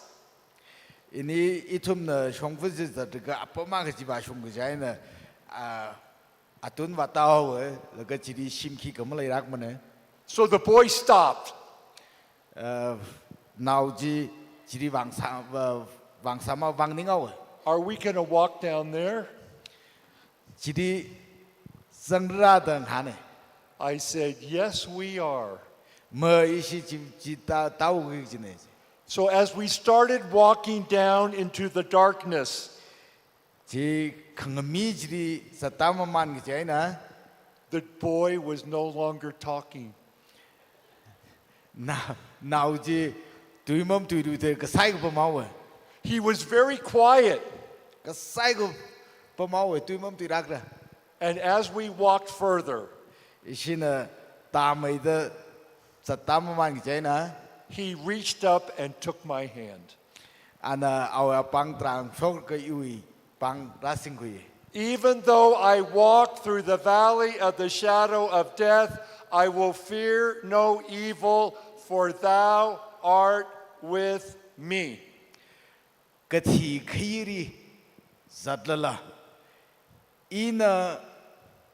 Ini ithumna shongfa chi zatlaga apam akha chiva shong kaji eina, ah, atun vāthaowe, laga chili shim khikha maleirakmane. So the boy stopped. Uh, nao chi chili vāngsā, uh, vāngsāma vāngning haowe. Are we gonna walk down there? Chili zangra da ngahāne. I said, yes, we are. Ma ishi chi, chithā, thāuki kajine. So as we started walking down into the darkness, chi khangami chili zatda maman kaji eina, the boy was no longer talking. Na, nao chi tui mamatuiluida kasai kapam haowe. He was very quiet. Kasai kapam haowe, tui mamatuilākra. And as we walked further, Ishina tāmeida zattāmamān kaji eina, he reached up and took my hand. Ana awui apāng tarākha shoklaga iwui pāng rāsingkhui. Even though I walk through the valley of the shadow of death, I will fear no evil, for thou art with me. Kathi khayili zatlala, ina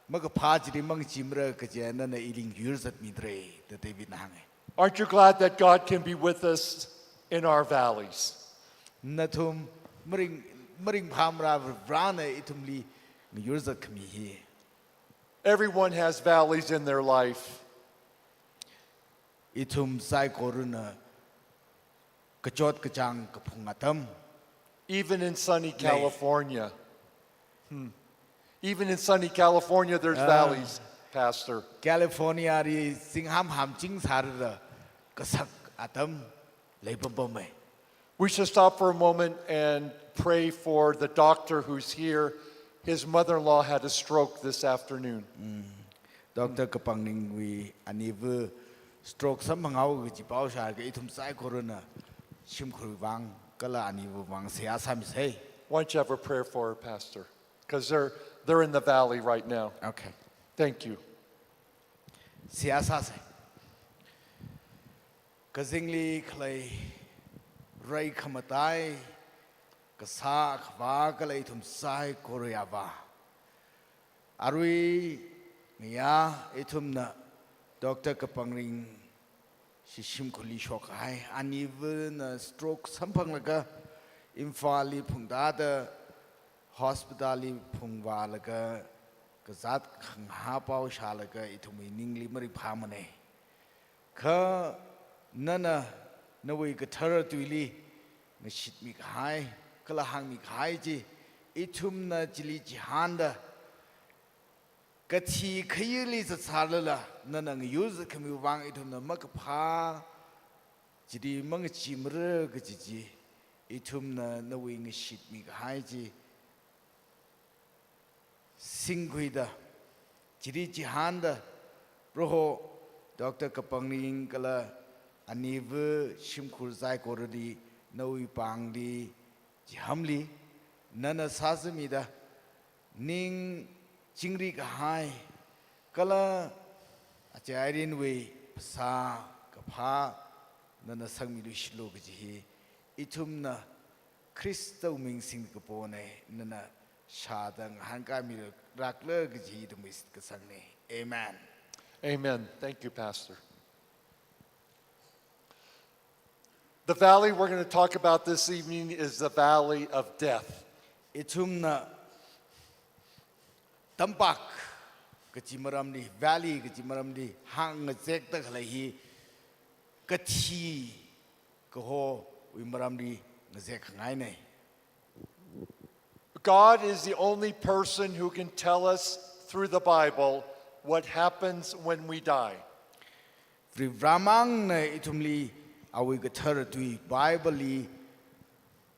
makaphā chili mangachimara kaja nana ili ngayurzatmidalei, da Davidna hānga. Aren't you glad that God can be with us in our valleys? Nathum maring, maringphāmara Varena ithumli ngayurzatkhami hi. Everyone has valleys in their life. Ithum saikorana kachot kachāng kaphung atam. Even in sunny California. Hmm. Even in sunny California, there's valleys, Pastor. California li zingham hamching sārada kasak atam leipampamma. We should stop for a moment and pray for the doctor who's here. His mother-in-law had a stroke this afternoon. Doctor Kapangringwui aniva stroke samphanghaowa kaji pao shālaga ithum saikorana shimkhurwui vang kala aniva vang seihā sāmisa. Why don't you have a prayer for her, Pastor? 'Cause they're, they're in the valley right now. Okay. Thank you. Seihā sāsa. Kazingli khalei rai khamatai, kasā akhava kala ithum saikora Avā. Arui ngayā ithumna Doctor Kapangring shishim khuli shokhai, anivana stroke samphanglaga Imphalli phungtāda hospitalli phungvālaga kazāt khangahā pao shālaga ithumwui ningli maringphāmana. Kha nana nawui kathara tuili ngashitmi kahai, kala hāngmi kahai chi, ithumna chili chihānda, kathi khayili zatsālala, nana ngayurzatkhami vang ithumna makaphā chili mangachimara kaji chi, ithumna nawui ngashitmi kahai chi singkhuida, chili chihānda, Proho, Doctor Kapangring kala aniva shimkhur saikorali nawui pāngli, chihamli, nana sāzamida, ning chingri kahai, kala achei arinwui phasā kaphā nana sangmiluishitlu kaji hi, ithumna Khristawui ming singda kapona, nana shāda ngahānkāmirakla kaji hi ithumwui shitkasangna. Amen. Amen. Thank you, Pastor. The valley we're gonna talk about this evening is the valley of death. Ithumna tampak kaji maramli, valley kaji maramli hāngngazekda khalei hi kathi kahowui maramli ngazek khangaina. God is the only person who can tell us through the Bible what happens when we die. Varivarāmangna ithumli awui kathara tui Bible li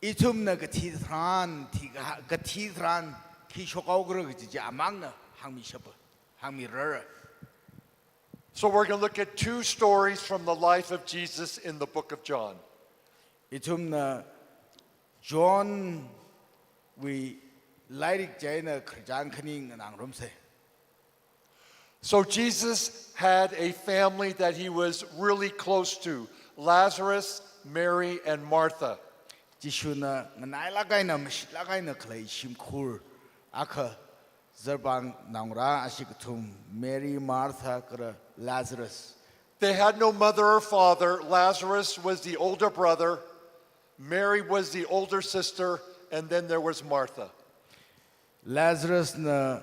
ithumna kathi tharan, thi kaha-, kathi tharan khi shokhaokra kaji chi amangna hāngmishapa, hāngmirara. So we're gonna look at two stories from the life of Jesus in the book of John. Ithumna Johnwui lairik chieina khararchan khani nganārumsa. So Jesus had a family that he was really close to, Lazarus, Mary, and Martha. Jishuna nganailāk eina, mashitlāk eina khalei shimkhur akha, zarpāng naongarā ashi kathum, Mary, Martha, kala Lazarus. They had no mother or father. Lazarus was the older brother, Mary was the older sister, and then there was Martha. Lazarusna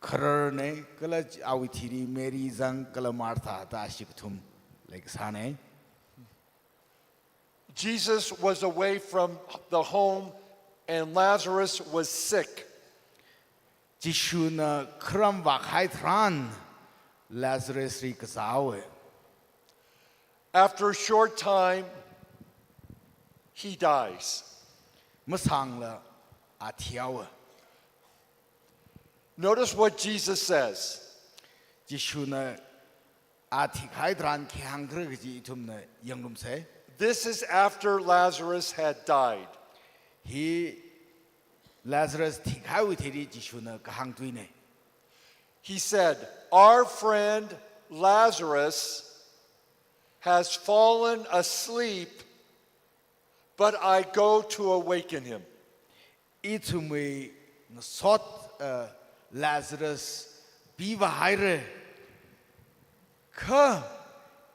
khararna, kala awui thili Mary zang, kala Martha da ashi kathum leikasāna. Jesus was away from the home and Lazarus was sick. Jishuna kharam vākahai tharan Lazarusli kazāhaowa. After a short time, he dies. Masāngla a thihaowa. Notice what Jesus says. Jishuna a thikahai tharan khi hāngkhala kaji ithumna yangngarumsa. This is after Lazarus had died. Hi Lazarus thikahaiwui theili Jishuna kahāng tuina. He said, "Our friend Lazarus has fallen asleep, but I go to awaken him." Ithumwui ngasot, uh, Lazarus pivāhaira. Kha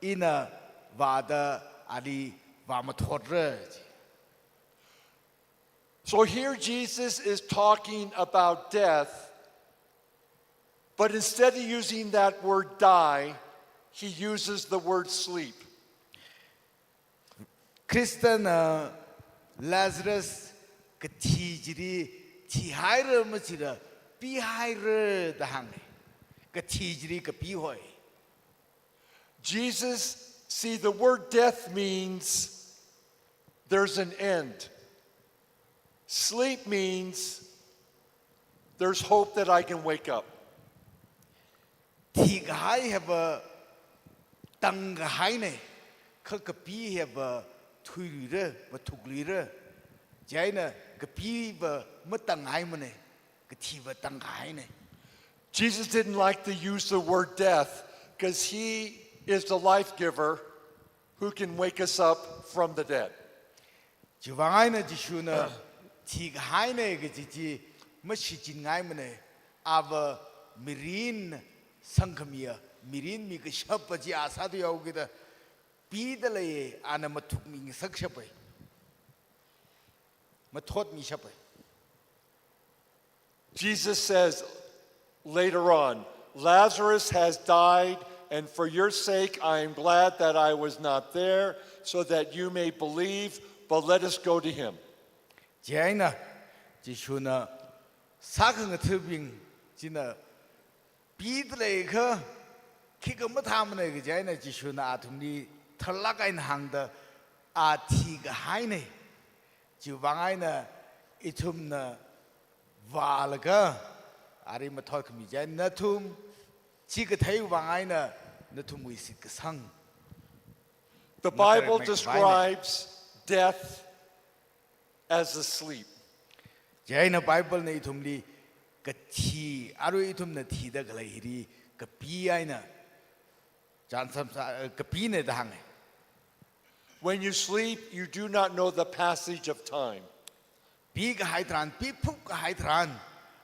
ina vāda ali vāmathotra. So here Jesus is talking about death, but instead of using that word die, he uses the word sleep. Khristana Lazarus kathi chili thihaira machila pihaira da hānga. Kathi chili kapi hoi. Jesus, see, the word death means there's an end. Sleep means there's hope that I can wake up. Thikahai hiva tangkahaina, kha kapi hiva thuiluira, mathukluira. Chieina kapiva matanghaimana, kathiva tangkahaina. Jesus didn't like to use the word death because he is the life giver who can wake us up from the dead. Chiwuivang eina Jishuna thikahaina kaji chi mashichingaimana, ava mirin sangkhamiya, mirin mikashapa chi a sāthuihaokida pida lei, ana mathukmingasakshapa. Mathotmishapa. Jesus says later on, "Lazarus has died, and for your sake I am glad that I was not there, so that you may believe, but let us go to him." Chieina Jishuna sākhangathabing china pida leikha, khikha mathāmana kaji eina Jishuna athumli tharlāk eina hāngda a thikahaina. Chiwuivang eina ithumna vālaga ali mathotkhami chieina nathum chi katheiwui vang eina nathumwui shitkasang. The Bible describes death as a sleep. Chieina Bible na ithumli kathi, arui ithumna thida khalei hili kapi eina chānsam sā, kapina da hānga. When you sleep, you do not know the passage of time. Pikahai tharan, piphukkahai tharan,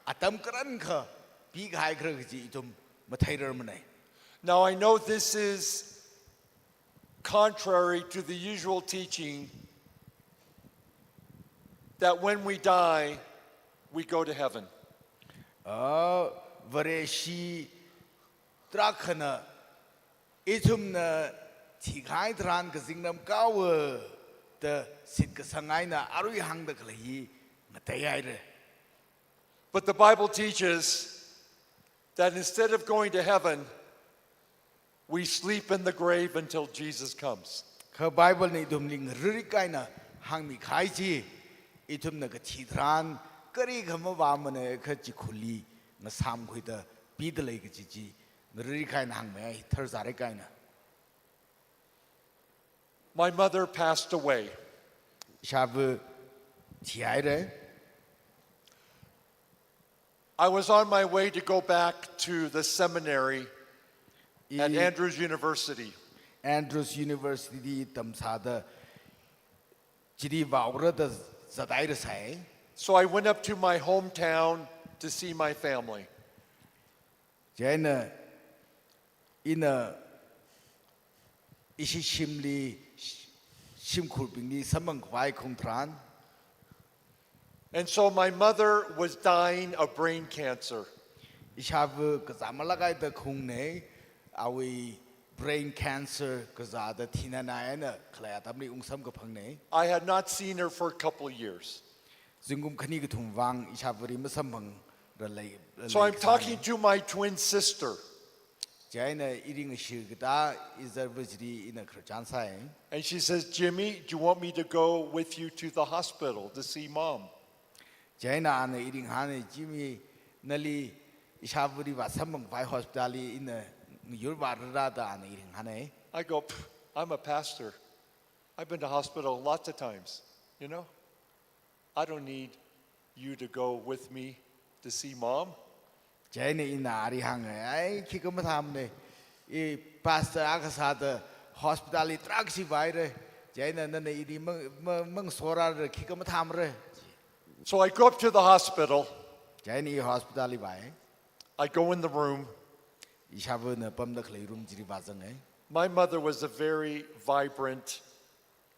atam karankha pikahaikhala kaji ithum matheirarmana. Now, I know this is contrary to the usual teaching that when we die, we go to heaven. Ah, Vareshi tarākhana ithumna thikahai tharan kazingram kahaowa da shitkasang eina arui hāngda khalei hi ngateihaira. But the Bible teaches that instead of going to heaven, we sleep in the grave until Jesus comes. Kha Bible na ithumli ngaririk eina hāngmikahai chi, ithumna kathi tharan kali kha mavāmana, kha chikhurli ngasāmkhuida pida lei kaji chi ngaririk eina hāngmihai, tharzārik eina. My mother passed away. Ishāva thihaira. I was on my way to go back to the seminary at I- Andrews University. Andrews University tamsāda chili vāura da zathaira sai. So I went up to my hometown to see my family. Chieina ina ishi shimli, shimkhurbingli samphang khavai khaung tharan. And so my mother was dying of brain cancer. Ishāva kazā malāk eida khaungna, awui brain cancer kazāda thinana eina khalei atamli ungsamkaphangna. I had not seen her for a couple of years. Zingkum khani kathum vang ishāvali masamphangra lei. So I'm talking to my twin sister. Chieina iring ashir katā izarva chili ina khararchan sai. And she says, "Jimmy, do you want me to go with you to the hospital to see mom?" Chieina ana iringhāna, "Jimmy, nali ishāvali vāsamphang khavai hospital li ina Yur vārara da ana iring hānai. I go, "Pff, I'm a pastor. I've been to hospital lots of times, you know? I don't need you to go with me to see mom." Chieina ina ari hānga, "Ai, khikha mathāmana. I pastor akha sāda hospital li tarākha vāhaira. Chieina nana ili mang, mang, mang sorara khikha mathāmara." So I go up to the hospital. Chieina i hospital li vāi. I go in the room. Ishāvana pamda khalei room chili vāzanga. My mother was a very vibrant,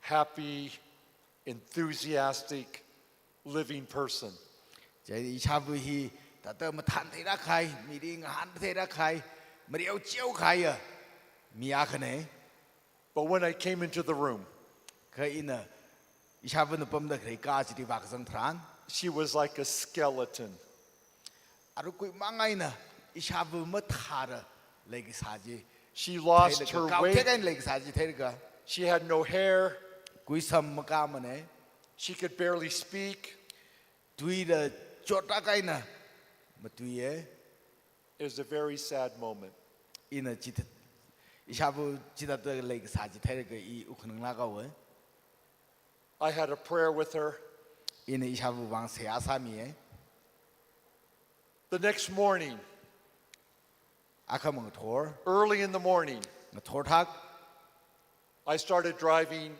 happy, enthusiastic, living person. Chieina ishāva hi thāda mathān theira kahai, mili ngahān theira kahai, mareo cheo kahaiya mi akhana. But when I came into the room, kha ina ishāvana pamda khalei ka chili vākazang tharan, she was like a skeleton. Arui kuimang eina ishāva mathāra leikasā chi. She lost her weight. Theilaga, kaothek eina leikasā chi theilaga. She had no hair. Kuisam makāmana. She could barely speak. Tuila chotlāk eina matuiya. It was a very sad moment. Ina chithā, ishāva chithāda leikasā chi theilaga i wuk khananglāk haowa. I had a prayer with her. Ina ishāva vang seihā sāmiya. The next morning, akhama ngathor, early in the morning, ngathor thak, I started driving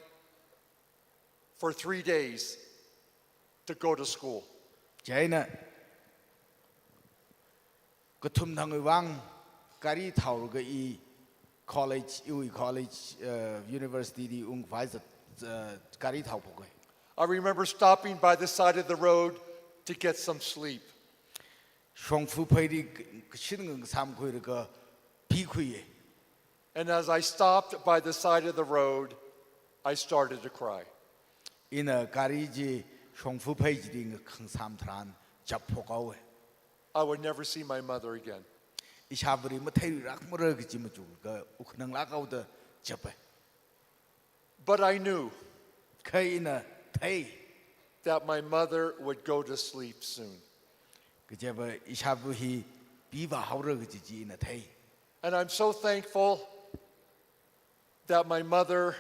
for three days to go to school. Chieina kathum thangwui vang gari thaolaga i college, iwui college, uh, university li ungkhavai zat, uh, gari thaophoka. I remember stopping by the side of the road to get some sleep. Shongfa pheili kashin ngasāmkhuilaga pikhuiya. And as I stopped by the side of the road, I started to cry. Ina gari chi shongfa phei chili ngakhangsam tharan chapphok haowa. I would never see my mother again. Ishāvali matheiluilākmara kaji machukka wuk khananglāk haoda chapa. But I knew, kha ina thei, that my mother would go to sleep soon. Kajiva ishāva hi pivā haora kaji chi ina thei. And I'm so thankful that my mother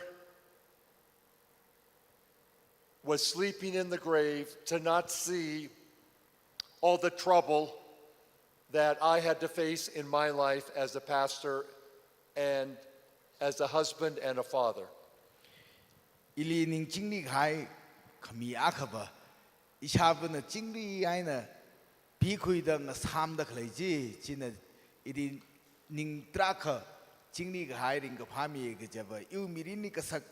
was sleeping in the grave to not see all the trouble that I had to face in my life as a pastor and as a husband and a father. Ili ning chingri kahai khami akhava, ishāvana chingri eina pikhuida ngasāmda khalei chi, china ili ning tarākha chingri kahai ringkaphā mi kajiva, iwui mirinli kasak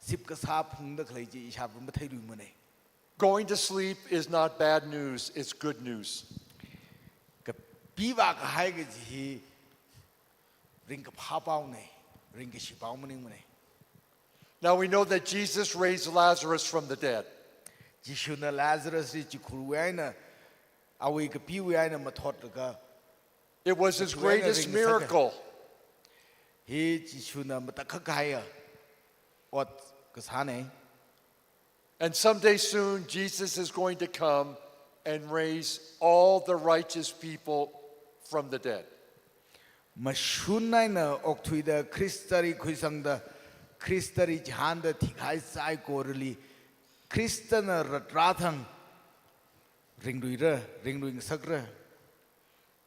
sipkasā phungda khalei chi ishāva matheiluimana. Going to sleep is not bad news, it's good news. Kapivā kahai kaji hi ringkaphā paona, ringkashi pao maningmana. Now we know that Jesus raised Lazarus from the dead. Jishuna Lazarus chi chikhurwui eina, awui kapiwui eina mathotlaga, it was his greatest miracle. Hi Jishuna matakhak kahaiya ot kasāna. And someday soon, Jesus is going to come and raise all the righteous people from the dead. Mashun eina okthuida Khristali khuisangda, Khristali chihānda thikahai saikorali Khristana ratrā thang ringluira, ringluingasakra.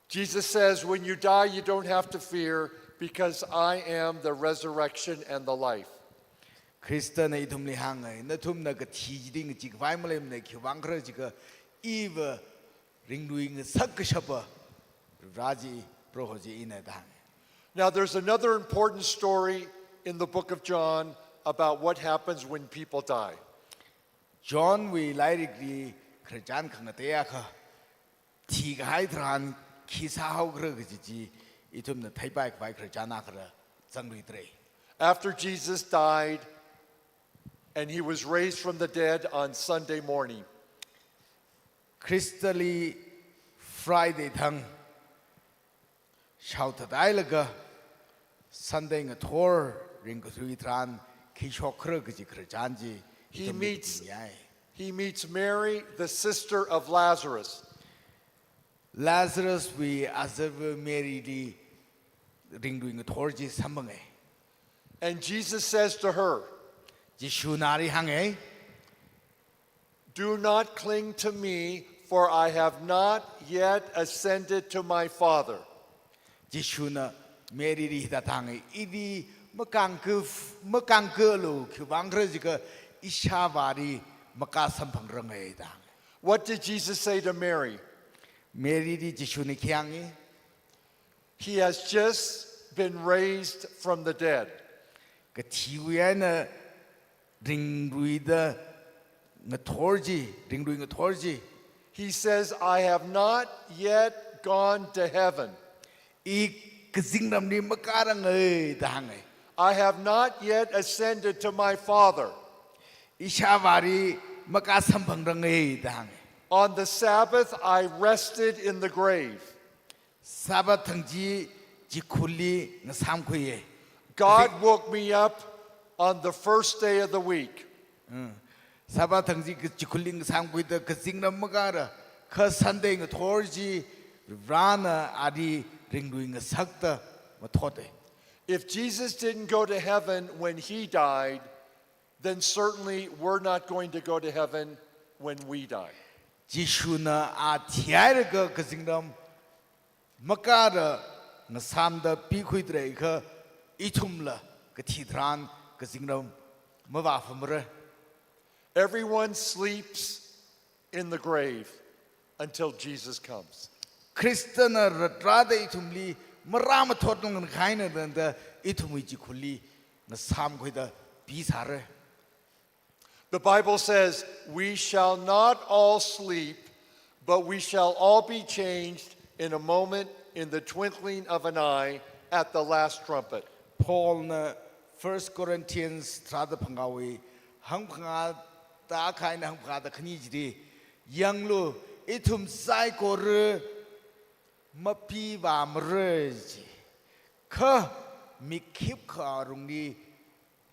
Jesus says, "When you die, you don't have to fear, because I am the resurrection and the life." Khristana ithumli hānga, nathumna kathi chili ngachee khavai maleimana, khiwuivang khala jiakha iva ringluingasak kashapa Varivara chi, Proho chi ina da hānga. Now, there's another important story in the book of John about what happens when people die. Johnwui lairikli khararchan khangatei akha, thikahai tharan khi sāhaokhala kaji chi ithumna theipai khavai khararchan akhala zangluidalei. After Jesus died and he was raised from the dead on Sunday morning, Khristali Friday thang shaothat hailaga Sunday ngathor ringkathui tharan khi shokkhala kaji khararchan chi, he ithumli meets, katingyai. He meets Mary, the sister of Lazarus. Lazaruswui azarva Maryli ringlui ngathor chi samphanga. And Jesus says to her, Jishuna ali hānga, "Do not cling to me, for I have not yet ascended to my Father." Jishuna Mary li hithāda hānga, "Ili makangka, makangkalu, khiwuivang khala jiakha ishāvāli makāsamphangranga," da hānga. What did Jesus say to Mary? Mary li Jishuna khi hānga? "He has just been raised from the dead." Kathiwui eina ringluida ngathor chi, ringlui ngathor chi. He says, "I have not yet gone to heaven." I kazingramli makāranga da hānga. "I have not yet ascended to my Father." Ishāvāli makāsamphangranga da hānga. "On the Sabbath, I rested in the grave." Sabbath thang chi chikhurli ngasāmkhuiya. "God woke me up on the first day of the week." Mm. Sabbath thang chi chikhurli ngasāmkhuida kazingram makāra, kha Sunday ngathor chi Varena ali ringlui ngasakta mathota. If Jesus didn't go to heaven when he died, then certainly we're not going to go to heaven when we die. Jishuna a thihailaga kazingram makāra ngasāmda pikhuitra jiakha, ithumla kathi tharan kazingram mavāpamra. Everyone sleeps in the grave until Jesus comes. Khristana ratrāda ithumli marāmathot nung kahaina tangda ithumwui chikhurli ngasāmkhuida pisāra. The Bible says, "We shall not all sleep, but we shall all be changed in a moment, in the twinkling of an eye, at the last trumpet." Paulna First Corinthians tharāda phangāwui hangphangā da akha eina hangphangāda khani chili, yanglu, ithum saikora mapivāmara ji, kha mikhip kharungli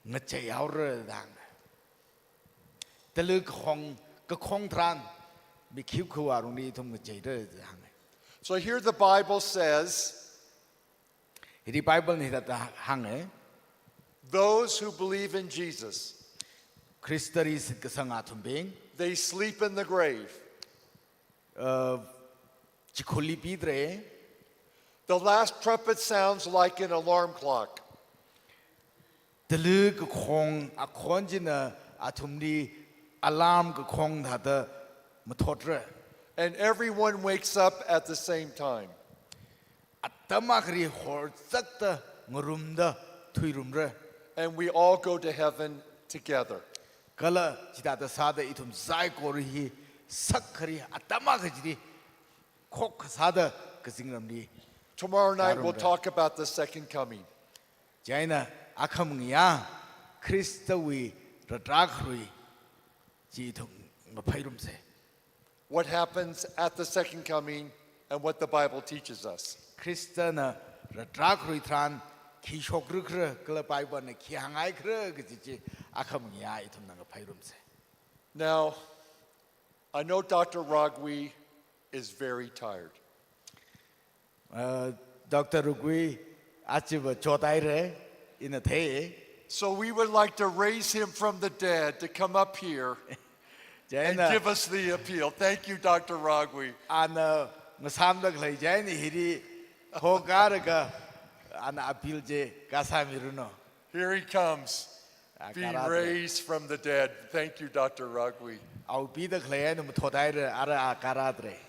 ngacheihaora da hānga. Tala kakhong, kakhong tharan mikhip kharungli ithum ngacheira da hānga. So here the Bible says, Hili Bible na hithāda hānga. Those who believe in Jesus, Khristali shitkasang athumbing, they sleep in the grave. Uh, chikhurli pidalei. The last trumpet sounds like an alarm clock. Tala kakhong akhon china athumli alarm kakhong thāda mathotra. And everyone wakes up at the same time. Atam akhali horzakta ngarumda thuirumra. And we all go to heaven together. Kala chithāda sāda ithum saikora hi sak akhali atam akha chili khokkha sāda kazingramli. Tomorrow night we'll talk about the second coming. Chieina akhama ngayā Khristawui ratrākharui chi ithum ngaphairumsa. What happens at the second coming and what the Bible teaches us. Khristana ratrākharui tharan khi shokra khala kala Bible na khi hāngngai khala kaji chi akhama ngayā ithumna ngaphairumsa. Now, I know Doctor Ragwi is very tired. Uh, Doctor Ragwi, ajava chothaira, ina thei. So we would like to raise him from the dead to come up here and give us the appeal. Thank you, Doctor Ragwi. Ana ngasāmda khalei chieina hili hokaraga ana appeal chi kasāmiranu. Here he comes, being raised from the dead. Thank you, Doctor Ragwi. Awui pida khalei eina mathothaira, ara a karāda lei.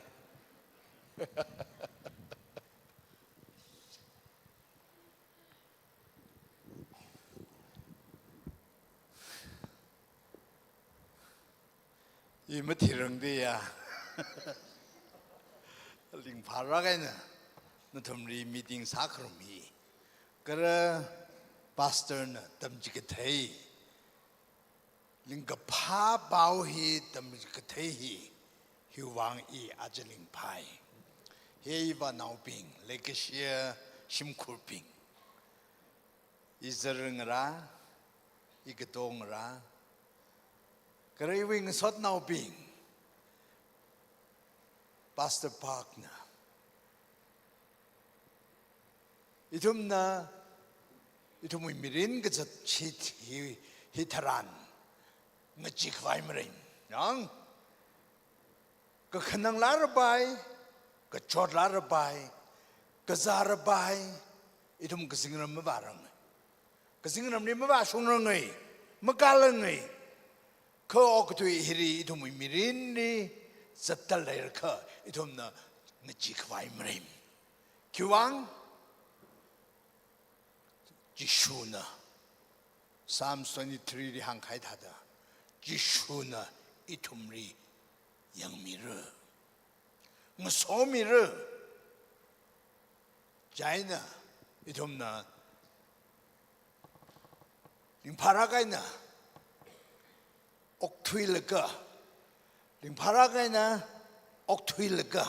I mathirangda ya. Ringphālāk eina nathumli meeting sākharum hi. Kala pastor na tamchikathei, ringkaphā pao hi tamchikathei hi, hiwui vang i aja ringphāi. He ivānaobing, leikashiya shimkhurbing, izar ngarā, igato ngarā, kala iwui ngasotnaobing, Pastor Park na Ithumna, ithumwui mirin kazat chit hi, hitharan, ngacheekhavai mareim. Yang, kakhanang larapai, kachot larapai, kazā rapai, ithum kazingram mavārang. Kazingramli mavāshungrang ngai, makālang ngai. Kha okathui hili ithumwui mirinli zatda leilakha, ithumna ngacheekhavai mareim. Khiwuivang, Jishuna, Psalms twenty-three li hāngkahai thāda, Jishuna ithumli yangmira, ngasomira. Chieina, ithumna, ringphālāk eina, okthuilaga, ringphālāk eina, okthuilaga,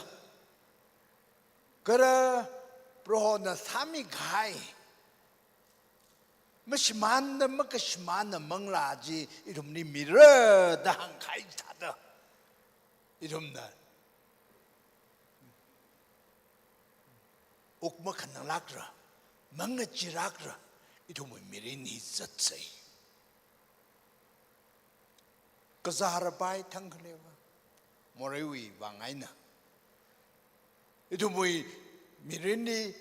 kala Prohona sāmikahai, mashimānda, makashimāna manglā chi ithumli mira da hāngkahai thāda, ithumna wuk makhananglākra, mangacheelākra, ithumwui mirin hi zatsei. Kazā rapai thangkhaliva, moreiwui vang eina, ithumwui mirinli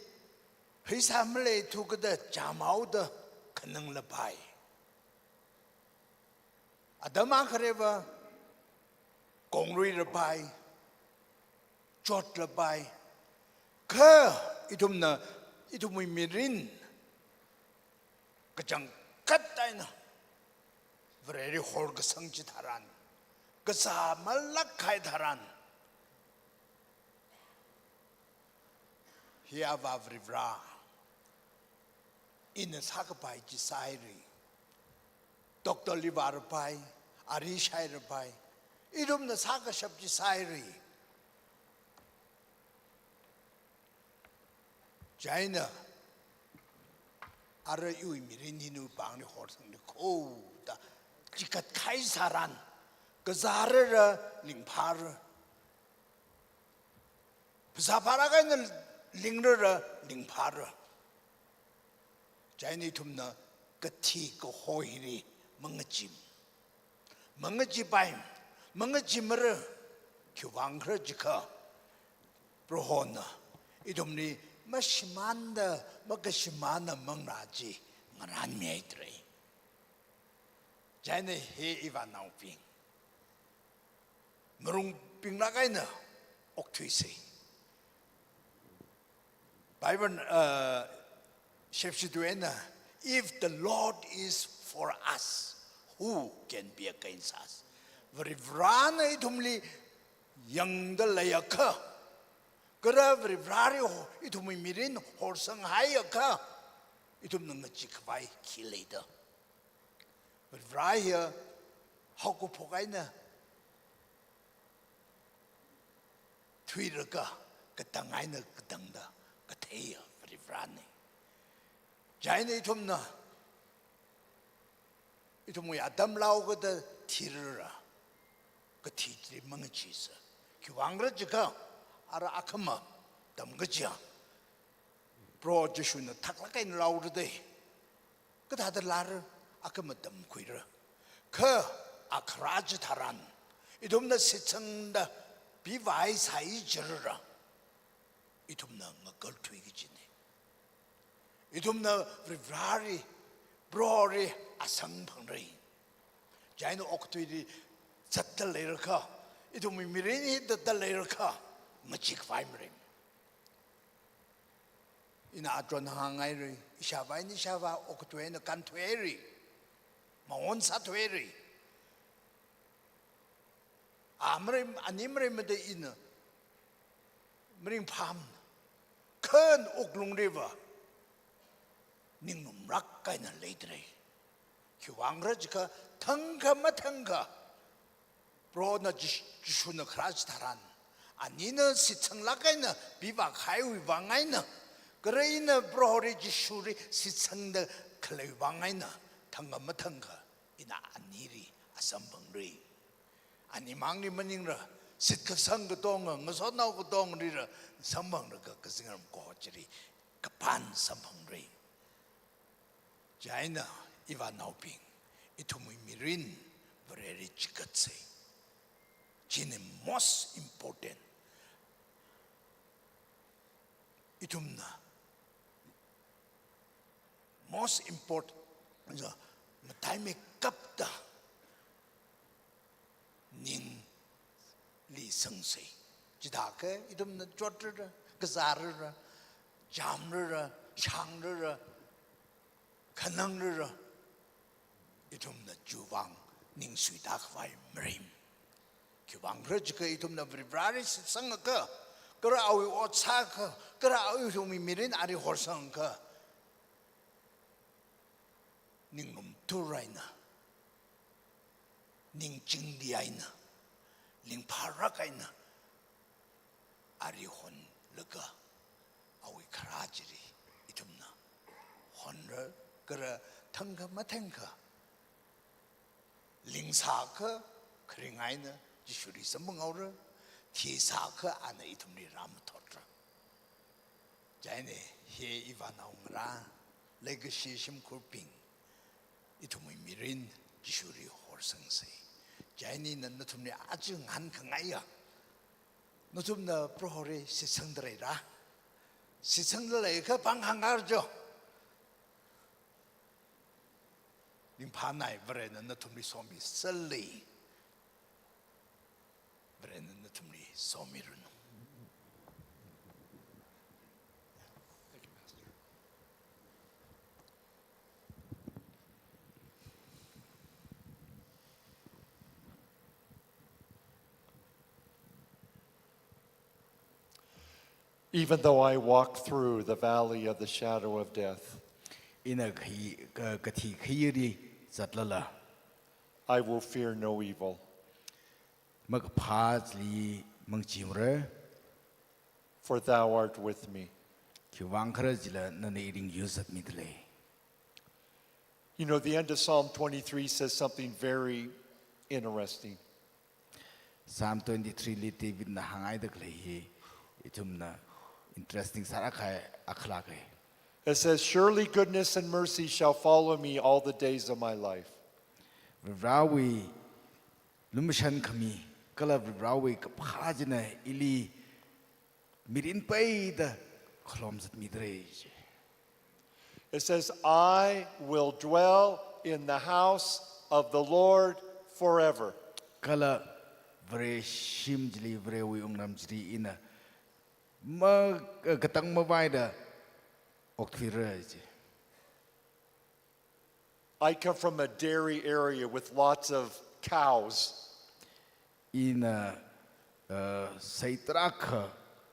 pheisā maleithu kada chāmhaoda khanang lapai. Atam akhaliva konglui rapai, chot lapai. Kha ithumna, ithumwui mirin kachangkhat eina Vareli horkasang chitharan, kazā malākkahai tharan, hi Avā Varivara, ina sākapai chi sāhaira. Doctor li vārapai, ari shairapai, ithumna sākashap chi sāhaira. Chieina, ara iwui mirin hi nawui pāngli horsangni kho da chikatkahai tharan, kazārara, ringphāra. Pheisā phālāk eina lingrara, ringphāra. Chieina ithumna kathi kaho hili mangachee, mangacheepai, mangacheemara. Khiwuivang khala jiakha, Prohona ithumli mashimānda, makashimāna manglā chi ngarānmihaidalei. Chieina he ivānaobing, marungbinglāk eina okthuisei. Bible, uh, shepshi tui eina, "If the Lord is for us, who can be against us?" Varivarana ithumli yangda leiakha, kala Varivarali ho-, ithumwui mirin horsanghaiakha, ithumna ngacheekhavai khi leida? Varivara hiya haokaphok eina thuilaga, katang eina katangda katheiya Varivarana. Chieina ithumna, ithumwui atam laokada thirara, kathi chili mangacheesa. Khiwuivang khala jiakha, ara akhama tamkachiya Proho Jishuna thaklāk eina laora dei. Kathāda lara, akhama tamkhuira. Kha a kharā chitharan, ithumna shitsangda pivāhaisai jirara, ithumna ngakarthui kajina. Ithumna Varivarali, Proholi asang phangra. Chieina okathuili zatda leilakha, ithumwui mirin hi zatda leilakha, ngacheekhavai mareim. Ina adron hānghaira, ishāvā eina ishāvā okathui eina kānthuihaira, mawon sāthuihaira. A mareim, ani mareimada ina maringphāmana. Kha wuklungliva ninglumlāk eina leidalei. Khiwuivang khala jiakha, thangkha mathangkha, Prohona Jish-, Jishuna kharā chitharan, anina shitsanglāk eina pivākahaiwui vang eina, kala ina Proholi Jishuli shitsangda khaleiwui vang eina, thangkha mathangkha ina anili asam phangra. Animangli maningla, shitkasang katonga, ngasotnao katongalila samphanglakha kazingram kaho chili kapan samphangra. Chieina ivānaobing, ithumwui mirin Vareli chigatsei. China most important. Ithumna most important, mataimeikapta ningli sangsei. Chithākha ithumna chotrara, kazārara, chamrara, shangrara, khanangrara, ithumna chiwui vang ning suitākhavai marim. Khiwuivang khala jiakha ithumna Varivarali shitsangakha, kala awui ot sākha, kala awui ithumwui mirin ali horsangakha, ninglum thura eina, ningchingli eina, ringphālāk eina, ali honlaga, awui kharā chili ithumna honra, kala thangkha mathangkha, lingsākha kharing eina Jishuli samphanghaora, thisākha ana ithumli rāmathotra. Chieina he ivānao ngarā, leikashi shimkhurbing, ithumwui mirin Jishuli horsangsei. Chieina ina nathumli aja ngahānkhangaiya, nathumna Proholi shitsangda leira? Shitsangda leiakha pāng hāngra jo. Ringphānai, Varena nathumli somiserlei. Varena nathumli somiranu. Even though I walk through the valley of the shadow of death, ina khi-, ka-, kathi khayili zatlala, I will fear no evil. Makaphā chili mangachimara. For thou art with me. Khiwuivang khala jila nana ili yuzatmidalei. You know, the end of Psalm twenty-three says something very interesting. Psalm twenty-three li Davidna hāngngaida khalei hi ithumna interesting sālāk kahai akhala kahai. It says, "Surely goodness and mercy shall follow me all the days of my life." Varivarawui lumashan khami, kala Varivarawui kaphā china ili mirin peida khalom zatmidalei ji. It says, "I will dwell in the house of the Lord forever." Kala Vare shim chili, Varewui wungram chili ina ma-, katang mavaida okthuira ji. I come from a dairy area with lots of cows. Ina, uh, sei tarākha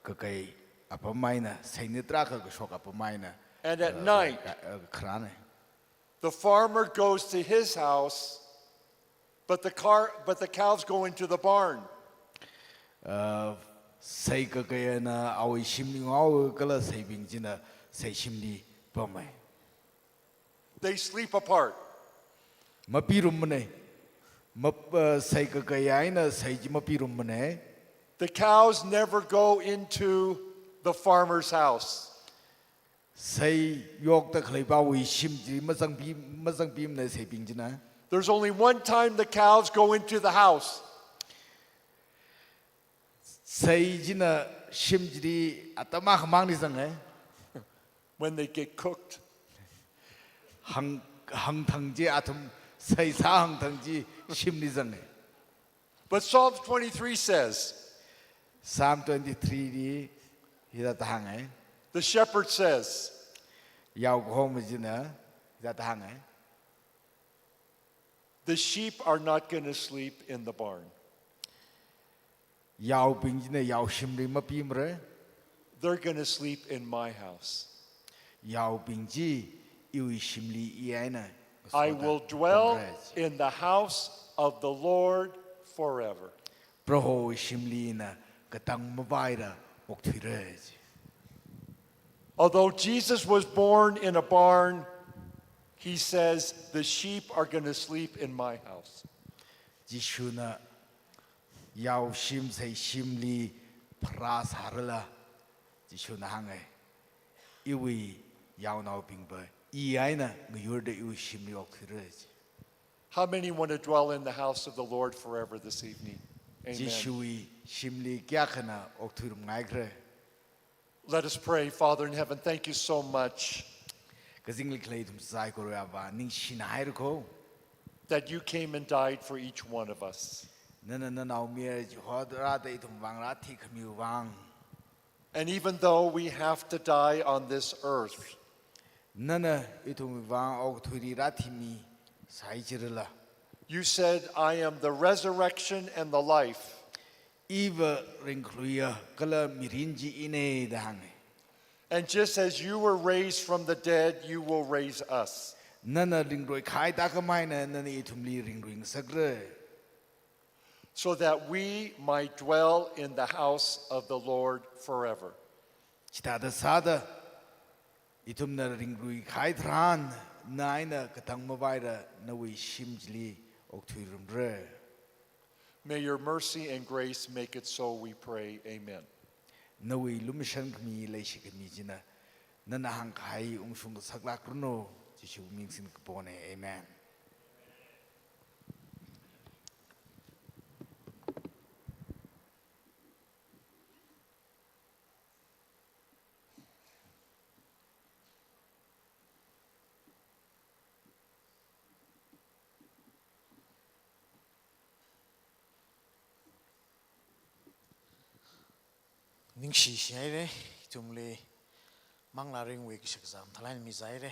kakai apam eina, seina tarākha kashok apam eina, And at uh, night, uh, uh, kharāna. The farmer goes to his house, but the car, but the cows go into the barn. Uh, sei kakaina awui shimli ngao kala seibing china sei shimli pamai. They sleep apart. Mapirummanei. Map-, uh, sei kakayana sei chi mapirummanei. The cows never go into the farmer's house. Sei yokta khaleiwui shim chi mazangpi, mazangpimanei seibing china. There's only one time the cows go into the house. Sei china shim chili atam akhamangli zanga. When they get cooked. Hang, hangthang chi athum, seisā hangthang chi shimli zanga. But Psalm twenty-three says, Psalm twenty-three li hithāda hānga. The shepherd says, yaokahoma china hithāda hānga. The sheep are not gonna sleep in the barn. Yaobing china yaoshimli mapimara. They're gonna sleep in my house. Yaobing chi iwui shimli eina I will dwell in the house of the Lord forever. Prohowui shimli ina katang mavaida okthuira ji. Although Jesus was born in a barn, he says, "The sheep are gonna sleep in my house." Jishuna yaoshim seishimli pharāsārala, Jishuna hānga. iwui yaonaobingva, i eina ngayurda iwui shimli okthuira. How many want to dwell in the house of the Lord forever this evening? Amen. Jishuwui shimli kayākhana okthuirumngaikhala? Let us pray. Father in heaven, thank you so much Kazingli khalei ithum saikora Avā, ningshina haira kho. That you came and died for each one of us. Nana nanaomayara chihoda rāda ithumwui vang rāthikhamiwui vang. And even though we have to die on this earth, nana ithumwui vang okathuili rāthimi sāi jirala, you said, "I am the resurrection and the life." Iva ringkhaluiya kala mirin chi ina da hānga. And just as you were raised from the dead, you will raise us. Nana ringroi kahai thākhamei eina nana ithumli ringroi ngasakra. So that we might dwell in the house of the Lord forever. Chithāda sāda, ithumna ringroi kahai tharan, na eina katang mavaira nawui shim chili okthuirumra. May your mercy and grace make it so, we pray. Amen. Nawui lumashan khami, leishikhami china nana hāngkahai ungshung ngasaklākranu, Jishuwui ming singda kapona. Amen. Ningshi shihaira, ithumli manglā ringwui kashakazā mathālāk eina mizāhaira.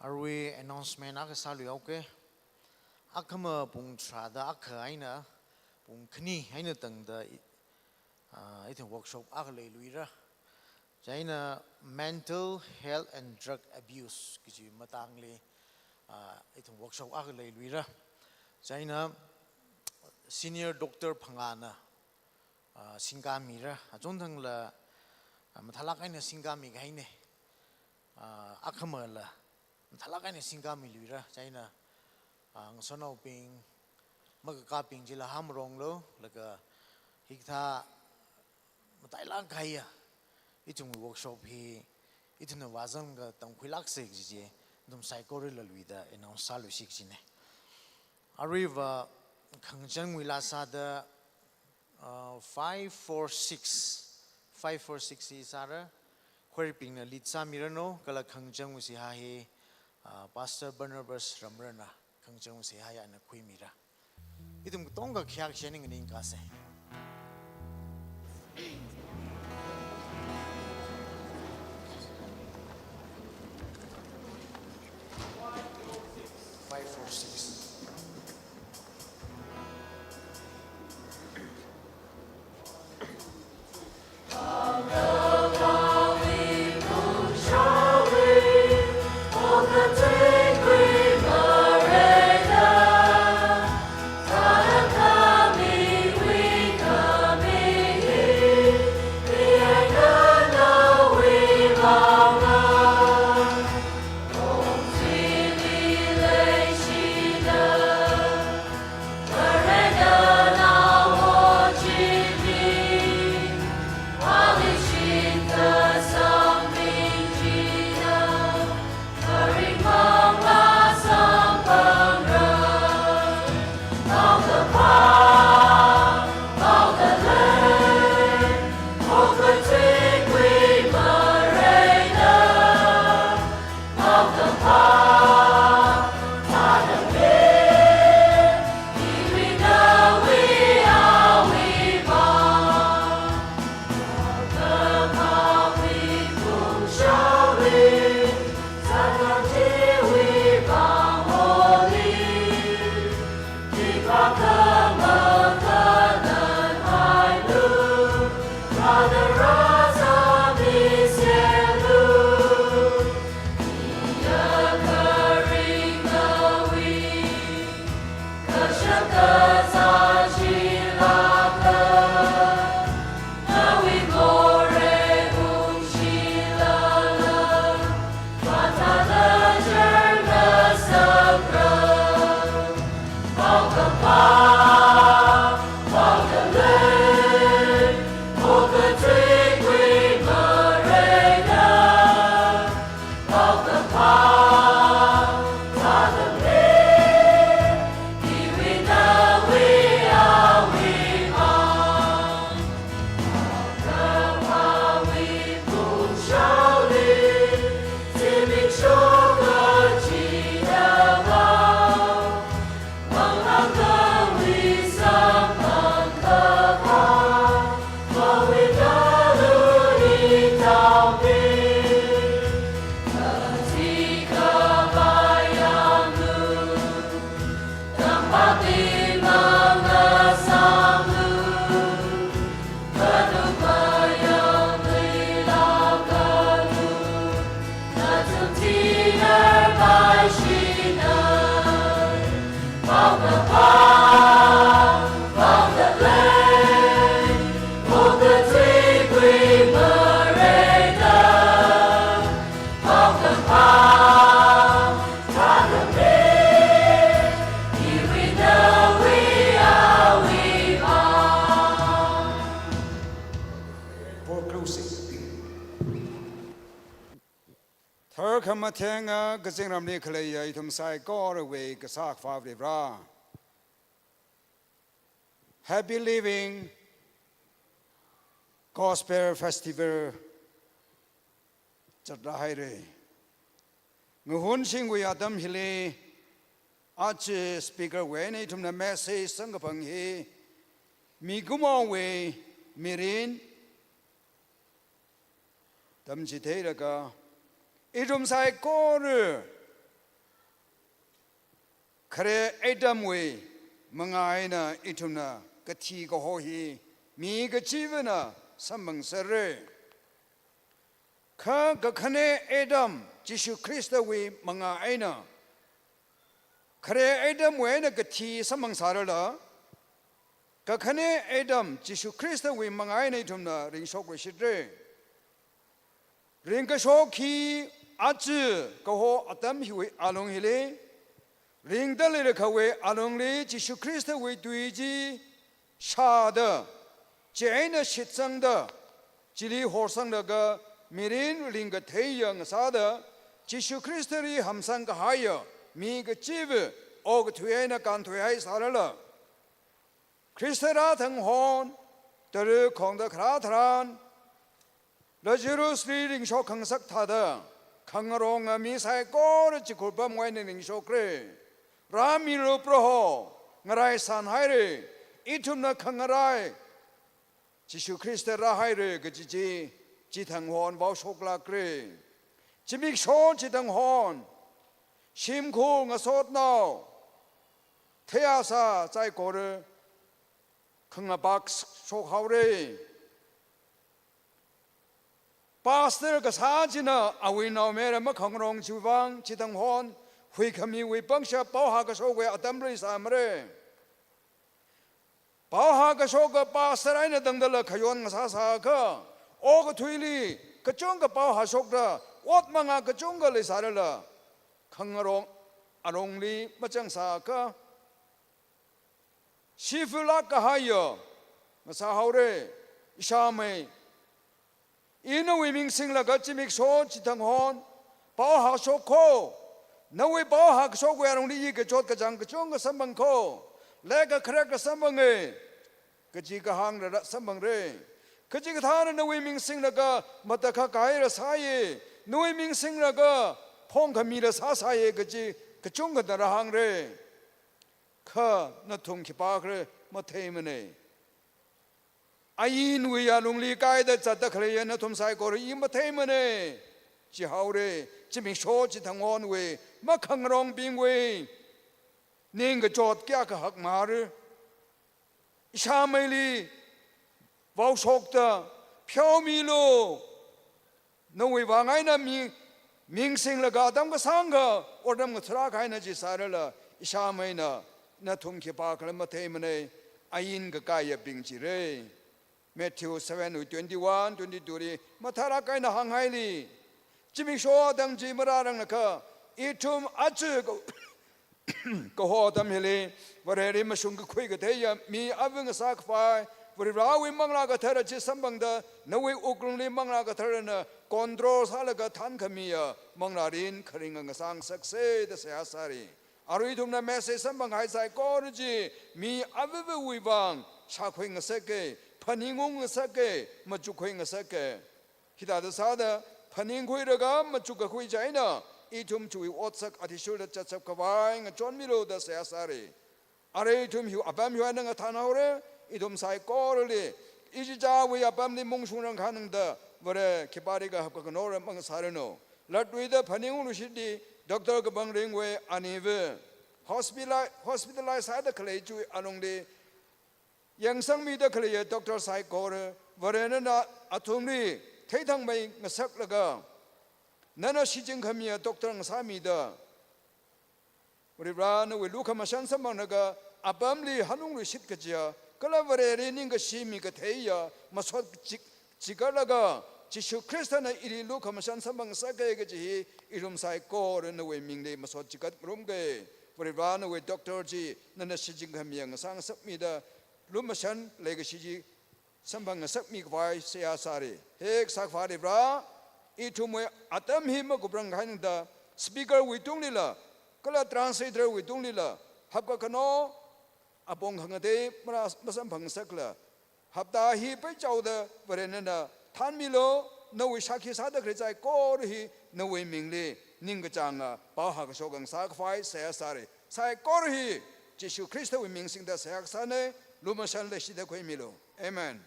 Arui announcement akha sāluihaoka. Akhama pung tharāda akha eina pung khani eina tangda i-, ah, ithum workshop akha leiluira. Chieina mental health and drug abuse kaji matangli, ah, ithum workshop akha leiluira. Chieina senior doctor phangāna, ah, singkāmira, achonthangla, ah, mathālāk eina singkāmi kahaina, ah, akhamala mathālāk eina singkāmiluira. Chieina, ah, ngasotnaobing, makakābing chila hamaronglu, laga hikathā matailāk kahaiya ithumwui workshop hi ithumna vāzanglaga tamkhuilāksa kaji chi, nathum saikorala luida announce sāluishit kajina. Aruiva khangachānwui laa sāda, uh, five four six, five four six hi sāra, khorabingna lead sāmiranu, kala khangachānwui seihā hi, uh, Pastor Barnabas Ramrana khangachānwui seihā hi ana khuimira. Ithum katonga khayākshi eina nganingkasa. Five four six. Mathenga kazingramli khaleiya ithum saikorawui kasā Akhava Varivara. Happy Living Gospel Festival zatrāhaira. Ngahunshingwui atam hili, aja speaker wui eina ithumna message samkaphang hi, mikumowui mirin tamchitheilaga, ithum saikora khare Adamwui manga eina ithumna kathi kaho hi mi kachivana samphangserra. Kha kakhane Adam, Jishu Khristawui manga eina, khare Adamwui eina kathi samphangsālala, kakhane Adam, Jishu Khristawui manga eina ithumna ringshokluishitra. Ringkashok hi aja kaho atam hiwui alung hili, ringda leilakhawui alungli Jishu Khristawui tui chi shāda, chieina shitsangda, chili horsanglaga mirin ringkatheiya ngasāda, Jishu Khristali hamsang kahaiya mi kachiva okathui eina kānthuihaisālala, Khrista rāthang hon, tara khongda kharā tharan, Lazarusli ringshok khangasak thāda, khangaronga mi saikora chikhur pamwui eina ringshokra. Rāmilu Proho, ngaraisānhaira, ithumna khangarai Jishu Khrista rāhaira kaji chi, chithang hon vaoshoklākra. Zimiksho chithang hon, shimkhur ngasotnao, theiasā saikora khangapak shokhaora. Pastor kasā china awui naomayara makhangarong chiwui vang chithang hon huikhamiwui pangshap pao hākashokwui atam leisāmara. Pao hākashoka pastor eina tangdala khayon ngasāsāakha, okathuili kachungkha pao hāshokda ot manga kachungkha leisālala, khangarong alungli machangsāakha, shifulāk kahaiya ngasāhaora. Ishāmei, i nawui ming singlaga zimiksho chithang hon pao hāshok kho. Nawui pao hākashokwui alungli i kachot kachāng kachungkha samphang kho. Lekha kharek kasamphanga, kaji kahāng rāra samphangra. Kachikathāna nawui ming singlaga matakhak kahaila sāya, nawui ming singlaga phongkhamila sāsāya kaji kachungkhana rāhāngra. Kha nathum khipākhala matheimana. Ainwui alungli kaida zatda khaleiya nathum saikora i matheimana. Chihaora, zimiksho chithang honwui makhangarongbingwui ningkachot kayākha hakmara. Ishāmeili vaoshokta pheomilu. Nawui vang eina mi, ming singlaga atam kasāngkha otram ngatharā kahaina jisālala, ishāmeina nathum khipākhala matheimana, ain kakaiyabing chira. Matthew seven wui twenty-one, twenty-two li mathālāk eina hānghaili, zimiksho atam chi marāranglakha, ithum aja ka- kaho atam hili, Vareli mashung kakhui katheiya mi ava ngasā khavai, Varivarawui Manglā Kathara chi samphangda, nawui wuklungli Manglā Katharana control sālaga thānkhamiya manglārin kharinga ngasāngasaksa da seihā sāra. Arui ithumna message samphanghai saikora chi mi avavawui vang shākhui ngasaka, phaningung ngasaka, machuk khui ngasaka. Hithāda sāda phaningkhuilaga machuk kakhui chieina, ithum chiwui otsak athishurda zatshap khavai ngachonmilu da seihā sāra. Arui ithum hiwui apam hiwui eina ngathānhaora, ithum saikorali ichichāwui apamli mungshungrang khanangda, Vare khipālikha hapkakanora mangasāranu. Latluida phaningungluishitli, Doctor Kapangringwui aniva hospitali-, hospitalize sāda khalei chiwui alungli yangsangmida khaleiya doctor saikora, Vare nana athumli theithangmei ngasaklaga, nana shichinkhamiya doctor ngasāmida, Varivara nawui lukhamashan samphanglaga apamli hanungluishit kajiya, kala Vareli ningkashi mi katheiya, masot chik-, chikatlaga, Jishu Khristana ili lukhamashan samphang ngasaka kaji hi, ithum saikora nawui mingli masot chikat ngarumka. Varivara nawui doctor chi nana shichinkhamiya ngasā ngasakmida, lumashan leikashi chi samphang ngasakmi khavai seihā sāra. He kasā Akhava Varivara, ithumwui atam hi makuprang kahai ningda, speaker wui tunglila, kala translator wui tunglila, hapkakhano apong khangatei mara masamphang ngasakla, hapta hi peichaoda Varena nana thanmilu, nawui shākhi sāda khalei saikora hi nawui mingli ningkachānga pao hākashok ngasā khavai seihā sāra. Saikora hi Jishu Khristawui ming singda seihā kasāna, lumashan leishida khuimilu. Amen.